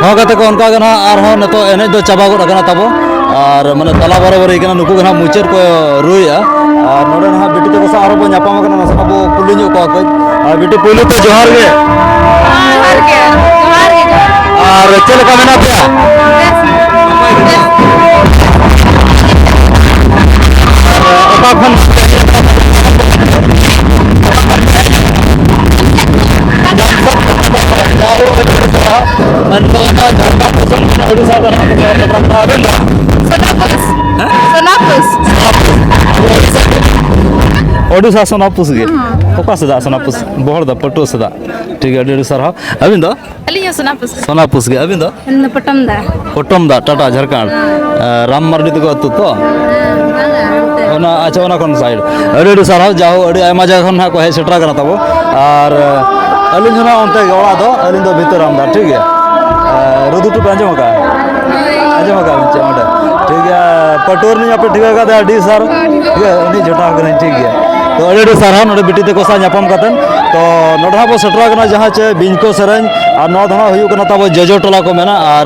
ᱦᱚᱸ ᱜᱟᱛᱮ ᱠᱚ, ᱚᱱᱠᱟ ᱜᱮ ᱱᱟᱦᱟᱜ ᱟᱨᱦᱚᱸ ᱱᱤᱛᱚᱜ ᱮᱱᱮᱡ ᱫᱚ ᱪᱟᱵᱟ ᱜᱚᱫ ᱟᱠᱟᱱᱟ ᱛᱟᱵᱚ᱾ ᱟᱨ ᱢᱟᱱᱮ ᱛᱟᱞᱟ ᱵᱟᱨᱟᱵᱟᱨᱤ ᱠᱟᱱᱟ, ᱱᱩᱠᱩ ᱜᱮ ᱱᱟᱦᱟᱜ ᱢᱩᱪᱟᱹᱫ ᱠᱚ ᱨᱩᱭᱟ᱾ ᱟᱨ ᱱᱚᱰᱮ ᱱᱟᱦᱟᱜ ᱵᱤᱴᱤ ᱛᱟᱠᱚ ᱥᱟᱶ ᱟᱨᱚ ᱵᱚᱱ ᱧᱟᱯᱟᱢ ᱟᱠᱟᱱᱟ, ᱱᱟᱥᱮᱱᱟᱜ ᱵᱚ ᱠᱩᱞᱤ ᱧᱚᱜ ᱠᱚᱣᱟ ᱠᱟᱹᱡ᱾ ᱟᱨ ᱵᱤᱴᱤ, ᱯᱩᱭᱞᱩ ᱛᱮ ᱡᱚᱦᱟᱨ ᱜᱮ᱾ ᱡᱚᱦᱟᱨ ᱜᱮ, ᱡᱚᱦᱟᱨ ᱜᱮ, ᱡᱚᱦᱟᱨ ᱜᱮ᱾ ᱟᱨ ᱪᱮᱫ ᱞᱮᱠᱟ ᱢᱮᱱᱟᱜ ᱯᱮᱭᱟ? ᱵᱮᱥ, ᱵᱮᱥ᱾ ᱚᱠᱟ ᱠᱷᱚᱱ? ᱢᱮᱱᱫᱚ ᱚᱱᱟ ᱡᱷᱟᱲᱠᱷᱚᱸᱰ ᱫᱤᱥᱚᱢ ᱠᱷᱚᱱ ᱩᱰᱤᱥᱟ ᱫᱚ ᱱᱟᱦᱟᱜ ᱠᱚ ᱥᱮᱴᱮᱨ ᱟᱠᱟᱱᱟ᱾ ᱟᱹᱵᱤᱱ ᱫᱚ? ᱥᱳᱱᱟᱯᱩᱥ᱾ ᱦᱮᱸ? ᱥᱳᱱᱟᱯᱩᱥ᱾ ᱳᱰᱤᱥᱟ ᱥᱳᱱᱟᱯᱩᱥ ᱜᱮ? ᱦᱮᱸ᱾ ᱚᱠᱟ ᱥᱮᱫᱟᱜ ᱥᱳᱱᱟᱯᱩᱥ? ᱵᱚᱦᱚᱲᱫᱟ, ᱯᱟᱹᱴᱩᱣᱟᱹ ᱥᱮᱫᱟᱜ᱾ ᱴᱷᱤᱠ ᱜᱮᱭᱟ, ᱟᱹᱰᱤ ᱟᱹᱰᱤ ᱥᱟᱨᱦᱟᱣ᱾ ᱟᱹᱵᱤᱱ ᱫᱚ? ᱟᱹᱞᱤᱧ ᱦᱚᱸ ᱥᱳᱱᱟᱯᱩᱥ᱾ ᱥᱳᱱᱟᱯᱩᱥ ᱜᱮ᱾ ᱟᱹᱵᱤᱱ ᱫᱚ? ᱤᱧ ᱫᱚ ᱯᱚᱴᱚᱢ ᱫᱟ᱾ ᱯᱚᱴᱚᱢ ᱫᱟ, ᱴᱟᱴᱟ, ᱡᱷᱟᱲᱠᱷᱚᱸᱰ᱾ ᱦᱮᱸ᱾ ᱮ, ᱨᱟᱢ ᱢᱟᱨᱰᱤ ᱛᱟᱠᱚ ᱟᱹᱛᱩ ᱛᱚ? ᱦᱮᱸ, ᱵᱟᱝᱟ, ᱚᱱᱛᱮ᱾ ᱚᱱᱟ, ᱟᱪᱪᱷᱟ, ᱚᱱᱟ ᱠᱷᱚᱱ ᱥᱟᱭᱤᱰ᱾ ᱟᱹᱰᱤ ᱟᱹᱰᱤ ᱥᱟᱨᱦᱟᱣ, ᱡᱟᱦᱳ ᱟᱹᱰᱤ ᱟᱭᱢᱟ ᱡᱟᱭᱜᱟ ᱠᱷᱚᱱ ᱱᱟᱦᱟᱜ ᱠᱚ ᱦᱮᱡ ᱥᱮᱴᱮᱨ ᱟᱠᱟᱱᱟ ᱛᱟᱵᱚ᱾ ᱟᱨ, ᱮ, ᱟᱹᱞᱤᱧ ᱦᱚᱸ ᱱᱟᱦᱟᱜ ᱚᱱᱛᱮ ᱜᱮ ᱚᱲᱟᱜ ᱫᱚ, ᱟᱹᱞᱤᱧ ᱫᱚ ᱵᱷᱤᱛᱟᱹᱨ ᱨᱟᱢᱫᱟ, ᱴᱷᱤᱠ ᱜᱮᱭᱟ? ᱮ, ᱨᱩᱫᱩ ᱴᱩ ᱯᱮ ᱟᱸᱡᱚᱢ ᱟᱠᱟᱫᱼᱟ? ᱟᱸᱡᱚᱢ ᱟᱠᱟᱫ ᱵᱤᱱ ᱪᱮ ᱚᱸᱰᱮ? ᱴᱷᱤᱠ ᱜᱮᱭᱟ, ᱯᱟᱹᱴᱩᱣᱟᱹ ᱨᱤᱱᱤᱡ ᱟᱯᱮ ᱴᱷᱤᱠᱟᱹ ᱟᱠᱟᱫᱮᱭᱟ, ᱟᱹᱰᱤ ᱥᱟᱨ᱾ ᱴᱷᱤᱠ ᱜᱮᱭᱟ, ᱩᱱᱤ ᱡᱚᱴᱟᱣ ᱠᱟᱹᱱᱟᱹᱧ, ᱴᱷᱤᱠ ᱜᱮᱭᱟ᱾ ᱛᱚ, ᱟᱹᱰᱤ ᱟᱹᱰᱤ ᱥᱟᱨᱦᱟᱣ ᱱᱚᱰᱮ ᱵᱤᱴᱤ ᱛᱟᱠᱚ ᱥᱟᱶ ᱧᱟᱯᱟᱢ ᱠᱟᱛᱮᱫ᱾ ᱛᱚ, ᱱᱚᱰᱮ ᱦᱟᱸᱜ ᱵᱚ ᱥᱮᱴᱮᱨ ᱟᱠᱟᱱᱟ ᱡᱟᱦᱟᱸ ᱪᱮ ᱵᱤᱧ ᱠᱚ ᱥᱮᱨᱮᱧ, ᱟᱨ ᱱᱚᱣᱟ ᱫᱚ ᱦᱟᱸᱜ ᱦᱩᱭᱩᱜ ᱠᱟᱱᱟ ᱛᱟᱵᱚ ᱡᱚᱡᱚ ᱴᱚᱞᱟ ᱠᱚ ᱢᱮᱱᱟ, ᱟᱨ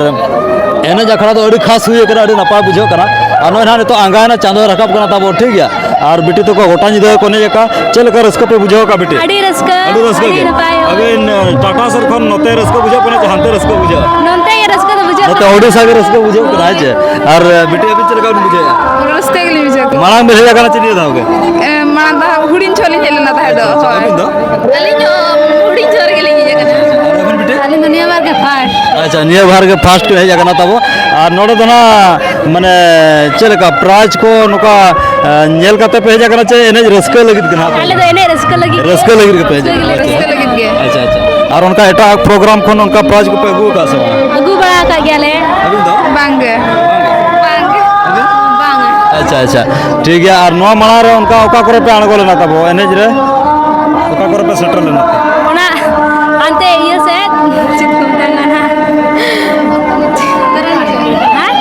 ᱮᱱᱮᱡ ᱟᱠᱷᱲᱟ ᱫᱚ ᱟᱹᱰᱤ ᱠᱷᱟᱥ ᱦᱩᱭ ᱟᱠᱟᱱᱟ, ᱟᱹᱰᱤ ᱱᱟᱯᱟᱭ ᱵᱩᱡᱷᱟᱹᱜ ᱠᱟᱱᱟ᱾ ᱟᱨ ᱱᱚᱜᱼᱚᱭ ᱱᱟᱦᱟᱜ ᱱᱤᱛᱚᱜ ᱟᱸᱜᱟᱭᱮᱱᱟ, ᱪᱟᱸᱫᱚᱭ ᱨᱟᱠᱟᱵ ᱠᱟᱱᱟ ᱛᱟᱵᱚ, ᱴᱷᱤᱠ ᱜᱮᱭᱟ᱾ ᱟᱨ ᱵᱤᱴᱤ ᱛᱟᱠᱚ ᱜᱚᱴᱟ ᱧᱤᱫᱟᱹ ᱠᱚ ᱮᱱᱮᱡ ᱟᱠᱟᱫ᱾ ᱪᱮᱫ ᱞᱮᱠᱟ ᱨᱟᱹᱥᱠᱟᱹ ᱯᱮ ᱵᱩᱡᱷᱟᱹᱣ ᱟᱠᱟᱫ ᱵᱤᱴᱤ? ᱟᱹᱰᱤ ᱨᱟᱹᱥᱠᱟᱹ, ᱟᱹᱰᱤ ᱨᱟᱹᱥᱠᱟᱹ ᱟᱹᱰᱤ ᱜᱮ? ᱱᱟᱯᱟᱭ, ᱦᱳᱭ᱾ ᱟᱹᱵᱤᱱ, ᱮ, ᱴᱟᱴᱟ ᱥᱮᱫ ᱠᱷᱚᱱ ᱱᱚᱛᱮ ᱨᱟᱹᱥᱠᱟᱹ ᱵᱩᱡᱷᱟᱹᱜ ᱠᱟᱱᱟ ᱪᱮ ᱦᱟᱱᱛᱮ ᱨᱟᱹᱥᱠᱟᱹ ᱵᱩᱡᱷᱟᱹᱜ ᱠᱟᱱᱟ? ᱱᱚᱛᱮ ᱜᱮ ᱨᱟᱹᱥᱠᱟᱹ ᱫᱚ ᱵᱩᱡᱷᱟᱹᱜ ᱱᱚᱛᱮ ᱠᱟᱱᱟ᱾ ᱳᱰᱤᱥᱟ ᱜᱮ ᱨᱟᱹᱥᱠᱟᱹ ᱵᱩᱡᱷᱟᱹᱜ ᱠᱟᱱᱟ, ᱦᱮᱸ ᱪᱮ? ᱟᱨ, ᱮ, ᱵᱤᱴᱤ, ᱟᱹᱵᱤᱱ ᱪᱮᱫ ᱞᱮᱠᱟ ᱵᱤᱱ ᱵᱩᱡᱷᱟᱹᱣᱮᱫᱼᱟ? ᱨᱟᱹᱥᱠᱟᱹ ᱜᱮᱞᱤᱧ ᱵᱩᱡᱷᱟᱹᱣ ᱠᱮᱫᱟ᱾ ᱢᱟᱲᱟᱝ ᱵᱤᱱ ᱦᱮᱡ ᱟᱠᱟᱱᱟ ᱪᱮ ᱱᱤᱭᱟᱹ ᱫᱷᱟᱣ ᱜᱮ? ᱮ, ᱢᱟᱲᱟᱝ ᱫᱷᱟᱣ ᱦᱩᱰᱤᱧ ᱡᱚᱦᱚᱜ ᱞᱤᱧ ᱦᱮᱡ ᱞᱮᱱᱟ ᱛᱟᱦᱮᱸ ᱫᱚ, ᱟᱪᱪᱷᱟ, ᱦᱳᱭ᱾ ᱟᱹᱵᱤᱱ ᱫᱚ? ᱟᱹᱞᱤᱧ ᱦᱚᱸ ᱦᱩᱰᱤᱧ ᱡᱚᱦᱚᱜ ᱨᱮᱜᱮ ᱞᱤᱧ ᱦᱮᱡ ᱟᱠᱟᱱᱟ᱾ ᱟᱨ ᱟᱹᱵᱤᱱ ᱵᱤᱴᱤ? ᱟᱹᱞᱤᱧ ᱫᱚ ᱱᱤᱭᱟᱹ ᱵᱟᱨ ᱜᱮ ᱯᱷᱟᱥᱴ᱾ ᱟᱪᱪᱷᱟ, ᱱᱤᱭᱟᱹ ᱵᱟᱨ ᱜᱮ ᱯᱷᱟᱥᱴ ᱠᱤᱱ ᱦᱮᱡ ᱟᱠᱟᱱᱟ ᱛᱟᱵᱚ᱾ ᱟᱨ ᱱᱚᱰᱮ ᱫᱚ ᱱᱟᱜ, ᱢᱟᱱᱮ, ᱪᱮᱫ ᱞᱮᱠᱟ ᱯᱨᱟᱭᱤᱡᱽ ᱠᱚ ᱱᱚᱝᱠᱟ, ᱮ, ᱧᱮᱞ ᱠᱟᱛᱮ ᱯᱮ ᱦᱮᱡ ᱟᱠᱟᱱᱟ ᱪᱮ ᱮᱱᱮᱡ ᱨᱟᱹᱥᱠᱟᱹ ᱞᱟᱹᱜᱤᱫ ᱜᱮ ᱱᱟᱜ? ᱟᱞᱮ ᱫᱚ ᱮᱱᱮᱡ ᱨᱟᱹᱥᱠᱟᱹ ᱞᱟᱹᱜᱤᱫ ᱜᱮ᱾ ᱨᱟᱹᱥᱠᱟᱹ ᱞᱟᱹᱜᱤᱫ ᱜᱮᱯᱮ ᱦᱮᱡ ᱟᱠᱟᱱᱟ? ᱨᱟᱹᱥᱠᱟᱹ ᱞᱟᱹᱜᱤᱫ ᱜᱮ᱾ ᱟᱪᱪᱷᱟ, ᱟᱪᱪᱷᱟ᱾ ᱟᱨ ᱚᱱᱠᱟ ᱮᱴᱟᱜ ᱯᱨᱳᱜᱨᱟᱢ ᱠᱷᱚᱱ ᱚᱱᱠᱟ ᱯᱨᱟᱭᱤᱡᱽ ᱠᱚᱯᱮ ᱟᱹᱜᱩ ᱟᱠᱟᱫᱼᱟ ᱥᱮ ᱵᱟᱝ? ᱟᱹᱜᱩ ᱵᱟᱲᱟ ᱟᱠᱟᱫ ᱜᱮᱭᱟᱞᱮ᱾ ᱟᱹᱵᱤᱱ ᱫᱚ? ᱵᱟᱝ ᱜᱮ᱾ ᱵᱟᱝ ᱜᱮ᱾ ᱟᱹᱵᱤᱱ? ᱵᱟᱝ ᱜᱮ᱾ ᱟᱪᱪᱷᱟ, ᱟᱪᱪᱷᱟ, ᱴᱷᱤᱠ ᱜᱮᱭᱟ᱾ ᱟᱨ ᱱᱚᱣᱟ ᱢᱟᱲᱟᱝ ᱨᱮ ᱚᱱᱠᱟ ᱚᱠᱟ ᱠᱚᱨᱮ ᱯᱮ ᱟᱬᱜᱚ ᱞᱮᱱᱟ ᱛᱟᱵᱚ ᱮᱱᱮᱡ ᱨᱮ? ᱚᱠᱟ ᱠᱚᱨᱮ ᱯᱮ ᱥᱮᱴᱮᱨ ᱞᱮᱱᱟ? ᱚᱱᱟ ᱦᱟᱱᱛᱮ ᱤᱭᱟᱹ ᱥᱮᱫ, ᱪᱮᱫ ᱠᱚ ᱢᱮᱛᱟᱜ ᱠᱟᱱᱟ? ᱦᱮᱸ?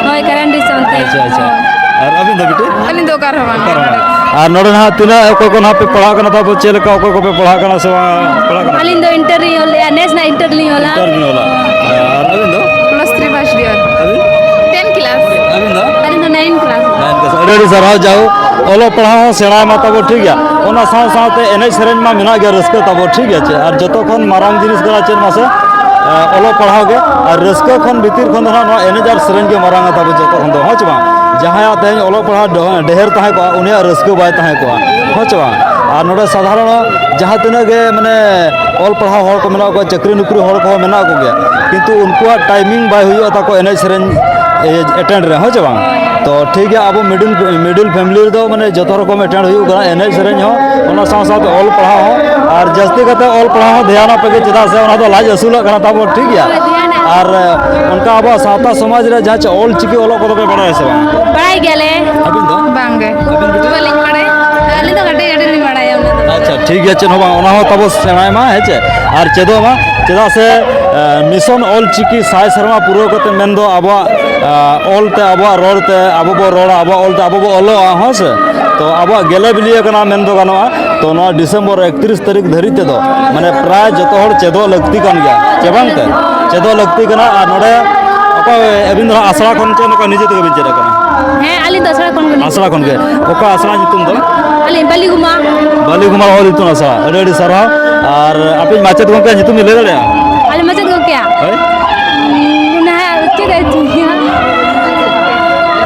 ᱦᱳᱭ, ᱠᱟᱨᱟᱱᱰᱤ ᱥᱮᱫ ᱚᱱᱛᱮ᱾ ᱟᱪᱪᱷᱟ, ᱟᱪᱪᱷᱟ᱾ ᱟᱨ ᱟᱹᱵᱤᱱ ᱫᱚ ᱵᱤᱴᱤ? ᱟᱹᱞᱤᱧ ᱫᱚ ᱚᱠᱟ ᱨᱮᱦᱚᱸ ᱵᱟᱝ᱾ ᱚᱠᱟ ᱨᱮᱦᱚᱸ ᱵᱟᱝ᱾ ᱟᱨ ᱱᱚᱰᱮ ᱱᱟᱦᱟᱜ ᱛᱤᱱᱟᱹᱜ ᱚᱠᱚᱭ ᱠᱚ ᱱᱟᱦᱟᱜ ᱯᱮ ᱯᱟᱲᱦᱟᱜ ᱠᱟᱱᱟ, ᱛᱟᱨᱯᱚᱨ ᱪᱮᱫ ᱞᱮᱠᱟ ᱚᱠᱚᱭ ᱠᱚᱯᱮ ᱯᱟᱲᱦᱟᱜ ᱠᱟᱱᱟ ᱥᱮ ᱵᱟᱝ ᱯᱟᱲᱦᱟᱜ ᱠᱟᱱᱟ? ᱟᱹᱞᱤᱧ ᱫᱚ ᱤᱱᱴᱟᱨ ᱞᱤᱧ ᱚᱞᱮᱜᱼᱟ, ᱱᱮᱥ ᱱᱟᱜ ᱤᱱᱴᱟᱨ ᱞᱤᱧ ᱚᱞᱟ᱾ ᱤᱱᱴᱟᱨ ᱵᱤᱱ ᱚᱞᱟ? ᱟᱨ ᱟᱹᱵᱤᱱ ᱫᱚ? Plus three first year. ᱟᱹᱵᱤᱱ? Ten class. ᱟᱹᱰᱤ ᱥᱟᱨᱦᱟᱣ᱾ ᱡᱟᱦᱳ, ᱚᱞᱚᱜ ᱯᱟᱲᱦᱟᱣ ᱦᱚᱸ ᱥᱮᱬᱟᱭ ᱢᱟ ᱛᱟᱵᱚ, ᱴᱷᱤᱠ ᱜᱮᱭᱟ, ᱚᱱᱟ ᱥᱟᱶ ᱥᱟᱶᱛᱮ ᱮᱱᱮᱡ ᱥᱮᱨᱮᱧ ᱢᱟ ᱢᱮᱱᱟᱜ ᱜᱮᱭᱟ, ᱨᱟᱹᱥᱠᱟᱹ ᱛᱟᱵᱚ, ᱴᱷᱤᱠ ᱜᱮᱭᱟ ᱪᱮ? ᱟᱨ ᱡᱚᱛᱚ ᱠᱷᱚᱱ ᱢᱟᱨᱟᱝ ᱡᱤᱱᱤᱥ ᱠᱟᱱᱟ ᱪᱮᱫ ᱢᱟᱥᱮ? ᱮ, ᱚᱞᱚᱜ ᱯᱟᱲᱦᱟᱣ ᱜᱮ᱾ ᱟᱨ ᱨᱟᱹᱥᱠᱟᱹ ᱠᱷᱚᱱ ᱵᱷᱤᱛᱤᱨ ᱠᱷᱚᱱ ᱫᱚ ᱱᱟᱦᱟᱜ ᱱᱚᱣᱟ ᱮᱱᱮᱡ ᱟᱨ ᱥᱮᱨᱮᱧ ᱜᱮ ᱢᱟᱨᱟᱝᱟ ᱛᱟᱵᱚ ᱡᱚᱛᱚ ᱠᱷᱚᱱ ᱫᱚ, ᱦᱮᱸ ᱪᱮ ᱵᱟᱝ? ᱡᱟᱦᱟᱸᱭᱟᱜ ᱛᱮᱦᱮᱧ ᱚᱞᱚᱜ ᱯᱟᱲᱦᱟᱣ ᱰᱚ-, ᱰᱷᱮᱨ ᱛᱟᱦᱮᱸ ᱠᱚᱜᱼᱟ, ᱩᱱᱤᱭᱟᱜ ᱨᱟᱹᱥᱠᱟᱹ ᱵᱟᱭ ᱛᱟᱦᱮᱸ ᱠᱚᱜᱼᱟ, ᱦᱮᱸ ᱪᱮ ᱵᱟᱝ? ᱟᱨ ᱱᱚᱰᱮ ᱥᱟᱫᱷᱟᱨᱚᱱ ᱡᱟᱦᱟᱸ ᱛᱤᱱᱟᱹᱜ ᱜᱮ, ᱢᱟᱱᱮ, ᱚᱞ ᱯᱟᱲᱦᱟᱣ ᱦᱚᱲ ᱠᱚ ᱢᱮᱱᱟᱜ ᱠᱚᱣᱟ, ᱪᱟᱹᱠᱨᱤ ᱱᱚᱠᱨᱤ ᱦᱚᱲ ᱠᱚᱦᱚᱸ ᱢᱮᱱᱟᱜ ᱠᱚᱜᱮᱭᱟ, ᱠᱤᱱᱛᱩ ᱩᱱᱠᱩᱣᱟᱜ ᱴᱟᱭᱢᱤᱝ ᱵᱟᱭ ᱦᱩᱭᱩᱜᱼᱟ ᱛᱟᱠᱚ ᱮᱱᱮᱡ ᱥᱮᱨᱮᱧ, ᱮ, ᱮᱴᱮᱱᱰ ᱨᱮ, ᱦᱮᱸ ᱪᱮ ᱵᱟᱝ? ᱛᱚ ᱴᱷᱤᱠ ᱜᱮᱭᱟ, ᱟᱵᱚ ᱢᱤᱰᱤᱞ, ᱢᱤᱰᱤᱞ ᱯᱷᱮᱢᱤᱞᱤ ᱨᱮᱫᱚ, ᱢᱟᱱᱮ, ᱡᱚᱛᱚ ᱨᱚᱠᱚᱢ ᱮᱴᱮᱱᱰ ᱦᱩᱭᱩᱜ ᱠᱟᱱᱟ, ᱮᱱᱮᱡ ᱥᱮᱨᱮᱧ ᱦᱚᱸ, ᱚᱱᱟ ᱥᱟᱶ ᱥᱟᱶᱛᱮ ᱚᱞ ᱯᱟᱲᱦᱟᱣ ᱦᱚᱸ᱾ ᱟᱨ ᱡᱟᱹᱥᱛᱤ ᱠᱟᱛᱮ ᱚᱞ ᱯᱟᱲᱦᱟᱣ ᱦᱚᱸ ᱫᱷᱮᱭᱟᱱ ᱟᱯᱮ ᱜᱮ, ᱪᱮᱫᱟᱜ ᱥᱮ ᱚᱱᱟ ᱫᱚ ᱞᱟᱡ ᱟᱹᱥᱩᱞᱚᱜ ᱠᱟᱱᱟ ᱛᱟᱵᱚ, ᱴᱷᱤᱠ ᱜᱮᱭᱟ᱾ ᱟᱨ, ᱮ, ᱚᱱᱠᱟ ᱟᱵᱚᱣᱟᱜ ᱥᱟᱶᱛᱟ ᱥᱚᱢᱟᱡᱽ ᱨᱮ ᱡᱟᱦᱟᱸ ᱪᱮ ᱚᱞ ᱪᱤᱠᱤ ᱚᱞᱚᱜ ᱠᱚᱫᱚ ᱯᱮ ᱵᱟᱲᱟᱭᱟ ᱥᱮ ᱵᱟᱝ? ᱵᱟᱲᱟᱭ ᱜᱮᱭᱟᱞᱮ᱾ ᱟᱹᱵᱤᱱ ᱫᱚ? ᱵᱟᱝᱜᱮ᱾ ᱟᱹᱵᱤᱱ ᱵᱤᱴᱤ? ᱵᱟᱹᱞᱤᱧ ᱵᱟᱲᱟᱭᱟ᱾ ᱟᱹᱞᱤᱧ ᱫᱚ ᱠᱟᱹᱴᱤᱡ ᱠᱟᱹᱴᱤᱡ ᱞᱤᱧ ᱵᱟᱲᱟᱭᱟ ᱚᱱᱟ ᱫᱚ᱾ ᱟᱪᱪᱷᱟ, ᱴᱷᱤᱠ ᱜᱮᱭᱟ, ᱪᱮᱫ ᱦᱚᱸ ᱵᱟᱝ, ᱚᱱᱟ ᱦᱚᱸ ᱛᱟᱵᱚ ᱥᱮᱬᱟᱭ ᱢᱟ, ᱦᱮᱸ ᱪᱮ? ᱟᱨ ᱪᱮᱫᱚᱜ ᱢᱟ, ᱪᱮᱫᱟᱜ ᱥᱮ, ᱮ, ᱢᱤᱥᱚᱱ ᱚᱞ ᱪᱤᱠᱤ ᱥᱟᱭ ᱥᱮᱨᱢᱟ ᱯᱩᱨᱟᱹᱣ ᱠᱟᱛᱮ ᱢᱮᱱᱫᱚ ᱟᱵᱚᱣᱟᱜ, ᱮ, ᱚᱞ ᱛᱮ, ᱟᱵᱚᱣᱟᱜ ᱨᱚᱲ ᱛᱮ ᱟᱵᱚ ᱵᱚ ᱨᱚᱲᱟ, ᱟᱵᱚᱣᱟᱜ ᱚᱞ ᱛᱮ ᱟᱵᱚ ᱵᱚ ᱚᱞᱚᱜᱼᱟ, ᱦᱮᱸ ᱥᱮ? ᱛᱚ ᱟᱵᱚᱣᱟᱜ ᱜᱮᱞᱮ ᱵᱤᱞᱤ ᱟᱠᱟᱱᱟ ᱢᱮᱱ ᱫᱚ ᱜᱟᱱᱚᱜᱼᱟ᱾ ᱛᱚ ᱱᱚᱣᱟ ᱰᱤᱥᱮᱢᱵᱚᱨ ᱮᱠᱛᱨᱤᱥ ᱛᱟᱹᱨᱤᱠᱷ ᱫᱷᱟᱹᱨᱤᱡ ᱛᱮᱫᱚ, ᱢᱟᱱᱮ, ᱯᱨᱟᱭ ᱡᱚᱛᱚ ᱦᱚᱲ ᱪᱮᱫᱚᱜ ᱞᱟᱹᱠᱛᱤ ᱠᱟᱱ ᱜᱮᱭᱟ, ᱪᱮ ᱵᱟᱝ ᱛᱮ? ᱪᱮᱫᱚᱜ ᱞᱟᱹᱠᱛᱤ ᱠᱟᱱᱟ᱾ ᱟᱨ ᱱᱚᱰᱮ ᱚᱠᱚᱭ ᱟᱹᱵᱤᱱ ᱫᱚ ᱦᱟᱸᱜ ᱟᱥᱲᱟ ᱠᱷᱚᱱ ᱪᱮ ᱱᱚᱝᱠᱟ ᱱᱤᱡᱮ ᱛᱮᱜᱮ ᱵᱤᱱ ᱪᱮᱫ ᱟᱠᱟᱱᱟ? ᱦᱮᱸ, ᱟᱹᱞᱤᱧ ᱫᱚ ᱟᱥᱲᱟ ᱠᱷᱚᱱ ᱜᱮᱞᱤᱧ ᱟᱥᱲᱟ ᱠᱷᱚᱱ ᱜᱮ᱾ ᱚᱠᱟ ᱟᱥᱲᱟ ᱧᱩᱛᱩᱢ ᱫᱚ? ᱟᱹᱞᱤᱧ ᱵᱟᱹᱞᱤᱜᱩᱢᱟ᱾ ᱵᱟᱹᱞᱤᱜᱩᱢᱟ ᱚᱞ ᱤᱛᱩᱱ ᱟᱥᱲᱟ᱾ ᱟᱹᱰᱤ ᱟᱹᱰᱤ ᱥᱟᱨᱦᱟᱣ᱾ ᱟᱨ ᱟᱯᱮ ᱢᱟᱪᱮᱫ ᱜᱚᱢᱠᱮ ᱧᱩᱛᱩᱢ ᱵᱤᱱ ᱞᱟᱹᱭ ᱫᱟᱲᱮᱭᱟᱜᱼᱟ? ᱟᱞᱮ ᱢᱟᱪᱮᱫ ᱜᱚᱢᱠᱮᱭᱟᱜ? ᱦᱳᱭ᱾ ᱩᱸ, ᱚᱱᱟ ᱦᱟᱸᱜ ᱪᱮᱫ ᱮ ᱪᱤᱠᱟᱹᱭᱟ?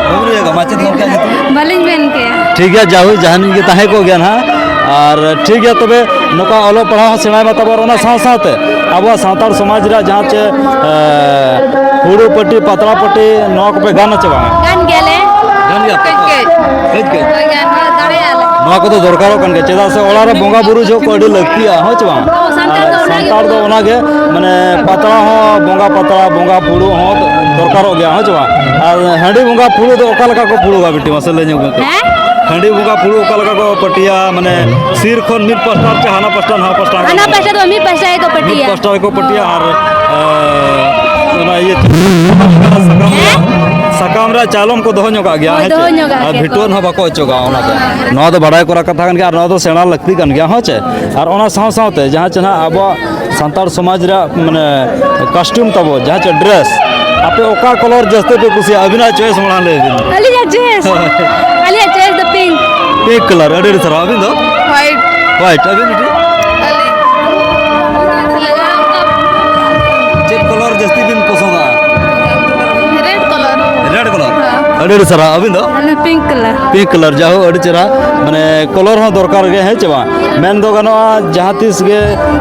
ᱵᱟᱹᱵᱩ ᱞᱟᱹᱭ ᱟᱠᱚ, ᱢᱟᱪᱮᱫ ᱜᱚᱢᱠᱮᱭᱟᱜ ᱧᱩᱛᱩᱢ? ᱵᱟᱹᱞᱤᱧ ᱢᱮᱱ ᱠᱮᱭᱟ᱾ ᱴᱷᱤᱠ ᱜᱮᱭᱟ, ᱡᱟᱭᱦᱳᱠ, ᱡᱟᱦᱟᱱᱤᱡ ᱜᱮ ᱛᱟᱦᱮᱸ ᱠᱚᱜ ᱜᱮᱭᱟ ᱱᱟᱦᱟᱜ᱾ ᱟᱨ ᱴᱷᱤᱠ ᱜᱮᱭᱟ, ᱛᱚᱵᱮ ᱱᱚᱝᱠᱟ ᱚᱞᱚᱜ ᱯᱟᱲᱦᱟᱣ ᱦᱚᱸ ᱥᱮᱬᱟᱭ ᱢᱟ ᱛᱟᱵᱚᱱ, ᱚᱱᱟ ᱥᱟᱶ ᱥᱟᱶᱛᱮ ᱟᱵᱚᱣᱟᱜ ᱥᱟᱱᱛᱟᱲ ᱥᱚᱢᱟᱡᱽ ᱨᱮᱭᱟᱜ ᱡᱟᱦᱟᱸ ᱪᱮ, ᱮ, ᱦᱩᱲᱩ ᱯᱟᱹᱴᱤ, ᱯᱟᱛᱲᱟ ᱯᱟᱹᱴᱤ, ᱱᱚᱣᱟ ᱠᱚᱯᱮ ᱜᱟᱱᱟ ᱪᱮ ᱵᱟᱝᱟ? ᱜᱟᱱ ᱜᱮᱭᱟᱞᱮ᱾ ᱜᱟᱱ ᱜᱮᱭᱟ ᱯᱮ? ᱠᱟᱹᱡ ᱠᱟᱹᱡ᱾ ᱠᱟᱹᱡ ᱠᱟᱹᱡ? ᱦᱳᱭ, ᱜᱟᱱ ᱫᱟᱲᱮᱭᱟᱜᱼᱟ ᱞᱮ᱾ ᱱᱚᱣᱟ ᱠᱚᱫᱚ ᱫᱚᱨᱠᱟᱨᱚᱜ ᱠᱟᱱ ᱜᱮᱭᱟ, ᱪᱮᱫᱟᱜ ᱥᱮ ᱚᱲᱟᱜ ᱨᱮ ᱵᱚᱸᱜᱟ ᱵᱩᱨᱩ ᱡᱚᱦᱚᱜ ᱠᱚ ᱟᱹᱰᱤ ᱞᱟᱹᱠᱛᱤᱜᱼᱟ, ᱦᱮᱸ ᱪᱮ ᱵᱟᱝ? ᱟᱵᱚ ᱥᱟᱱᱛᱟᱲ ᱫᱚ ᱟᱨ ᱚᱱᱟ ᱜᱮ ᱥᱟᱱᱛᱟᱲ ᱫᱚ ᱚᱱᱟᱜᱮ, ᱢᱟᱱᱮ, ᱯᱟᱛᱲᱟ ᱦᱚᱸ, ᱵᱚᱸᱜᱟ ᱯᱟᱛᱲᱟ, ᱵᱚᱸᱜᱟ ᱯᱷᱩᱲᱩᱜ ᱦᱚᱸ ᱫᱚᱨᱠᱟᱨᱚᱜ ᱜᱮᱭᱟ, ᱦᱮᱸ ᱪᱮ ᱵᱟᱝ? ᱟᱨ ᱦᱟᱺᱰᱤ ᱵᱚᱸᱜᱟ ᱯᱷᱩᱲᱩᱜ ᱫᱚ ᱚᱠᱟ ᱞᱮᱠᱟ ᱠᱚ ᱯᱷᱩᱲᱩᱜᱟ, ᱵᱤᱴᱤ, ᱢᱟᱥᱮ ᱞᱟᱹᱭ ᱧᱚᱜ ᱢᱮ ᱠᱟᱹᱡ? ᱦᱮᱸ? ᱦᱟᱺᱰᱤ ᱵᱚᱸᱜᱟ ᱯᱷᱩᱲᱩᱜ ᱚᱠᱟ ᱞᱮᱠᱟ ᱠᱚ ᱯᱟᱹᱴᱤᱭᱟ, ᱢᱟᱱᱮ, ᱥᱤᱨ ᱠᱷᱚᱱ ᱢᱤᱫ ᱯᱟᱥᱴᱟ ᱪᱮ ᱦᱟᱱᱟ ᱯᱟᱥᱴᱟ, ᱱᱟᱣᱟ ᱯᱟᱥᱴᱟ? ᱦᱟᱱᱟ ᱯᱟᱥᱴᱟ ᱫᱚ ᱢᱤᱫ ᱯᱟᱥᱴᱟ ᱜᱮᱠᱚ ᱢᱤᱫ ᱯᱟᱹᱴᱤᱭᱟ᱾ ᱯᱟᱥᱴᱟ ᱜᱮᱠᱚ ᱯᱟᱹᱴᱤᱭᱟ᱾ ᱟᱨ, ᱮ, ᱚᱱᱟ ᱤᱭᱟᱹ ᱥᱟᱠᱟᱢ ᱨᱮᱭᱟᱜ, ᱥᱟᱠᱟᱢ ᱨᱮᱭᱟᱜ ᱪᱟᱭᱞᱚᱢ ᱠᱚ ᱫᱚᱦᱚ ᱧᱚᱜᱟᱜ ᱜᱮᱭᱟ, ᱦᱳᱭ, ᱦᱮᱸ ᱪᱮ? ᱫᱚᱦᱚ ᱧᱚᱜᱟᱜ ᱟᱨ ᱜᱮᱭᱟ ᱠᱚ᱾ ᱵᱷᱤᱴᱣᱟᱹ ᱦᱚᱸ ᱵᱟᱠᱚ ᱚᱪᱚᱜᱟ ᱚᱱᱟ ᱫᱚ᱾ ᱱᱚᱣᱟ ᱫᱚ ᱵᱟᱲᱟᱭ ᱠᱚᱨᱟ ᱠᱟᱛᱷᱟ ᱠᱟᱱ ᱜᱮᱭᱟ ᱟᱨ ᱱᱚᱣᱟ ᱫᱚ ᱥᱮᱬᱟ ᱞᱟᱹᱠᱛᱤ ᱠᱟᱱ ᱜᱮᱭᱟ, ᱦᱮᱸ ᱪᱮ? ᱟᱨ ᱚᱱᱟ ᱥᱟᱶ ᱥᱟᱶᱛᱮ ᱡᱟᱦᱟᱸ ᱪᱮ ᱱᱟᱦᱟᱜ ᱟᱵᱚᱣᱟᱜ ᱥᱟᱱᱛᱟᱲ ᱥᱚᱢᱟᱡᱽ ᱨᱮᱭᱟᱜ, ᱢᱟᱱᱮ, ᱠᱟᱥᱴᱤᱭᱩᱢ ᱛᱟᱵᱚ, ᱡᱟᱦᱟᱸ ᱪᱮ ᱰᱨᱮᱥ, ᱟᱯᱮ ᱚᱠᱟ ᱠᱟᱞᱟᱨ ᱡᱟᱹᱥᱛᱤ ᱯᱮ ᱠᱩᱥᱤᱭᱟᱜᱼᱟ? ᱟᱹᱵᱤᱱᱟᱜ ᱪᱚᱭᱮᱥ ᱢᱟᱲᱟᱝ ᱞᱟᱹᱭ ᱵᱤᱱ᱾ ᱟᱹᱞᱤᱧᱟᱜ ᱪᱚᱭᱮᱥ, ᱟᱹᱞᱤᱧᱟᱜ ᱪᱚᱭᱮᱥ ᱫᱚ ᱯᱤᱝᱠ᱾ ᱯᱤᱝᱠ ᱠᱟᱞᱟᱨ, ᱟᱹᱰᱤ ᱟᱹᱰᱤ ᱥᱟᱨᱦᱟᱣ᱾ ᱟᱹᱵᱤᱱ ᱫᱚ? ᱦᱳᱣᱟᱭᱤᱴ᱾ ᱦᱳᱣᱟᱭᱤᱴ, ᱟᱹᱵᱤᱱ ᱢᱤᱫᱴᱤᱡ? ᱪᱮᱫ ᱠᱟᱞᱟᱨ ᱡᱟᱹᱥᱛᱤ ᱵᱤᱱ ᱯᱚᱥᱚᱸᱫᱟ? Red colour. Red colour? ᱦᱮᱸ᱾ ᱟᱹᱰᱤ ᱟᱹᱰᱤ ᱥᱟᱨᱦᱟᱣ᱾ ᱟᱹᱵᱤᱱ ᱫᱚ? ᱟᱹᱞᱤᱧ ᱯᱤᱝᱠ ᱠᱟᱞᱟᱨ᱾ ᱯᱤᱝᱠ ᱠᱟᱞᱟᱨ, ᱡᱟᱭᱦᱳᱠ, ᱟᱹᱰᱤ ᱪᱮᱦᱨᱟ᱾ ᱢᱟᱱᱮ ᱠᱟᱞᱟᱨ ᱦᱚᱸ ᱫᱚᱨᱠᱟᱨ ᱜᱮ, ᱦᱮᱸ ᱪᱮ ᱵᱟᱝ? ᱢᱮᱱ ᱫᱚ ᱜᱟᱱᱚᱜᱼᱟ, ᱡᱟᱦᱟᱸ ᱛᱤᱥ ᱜᱮ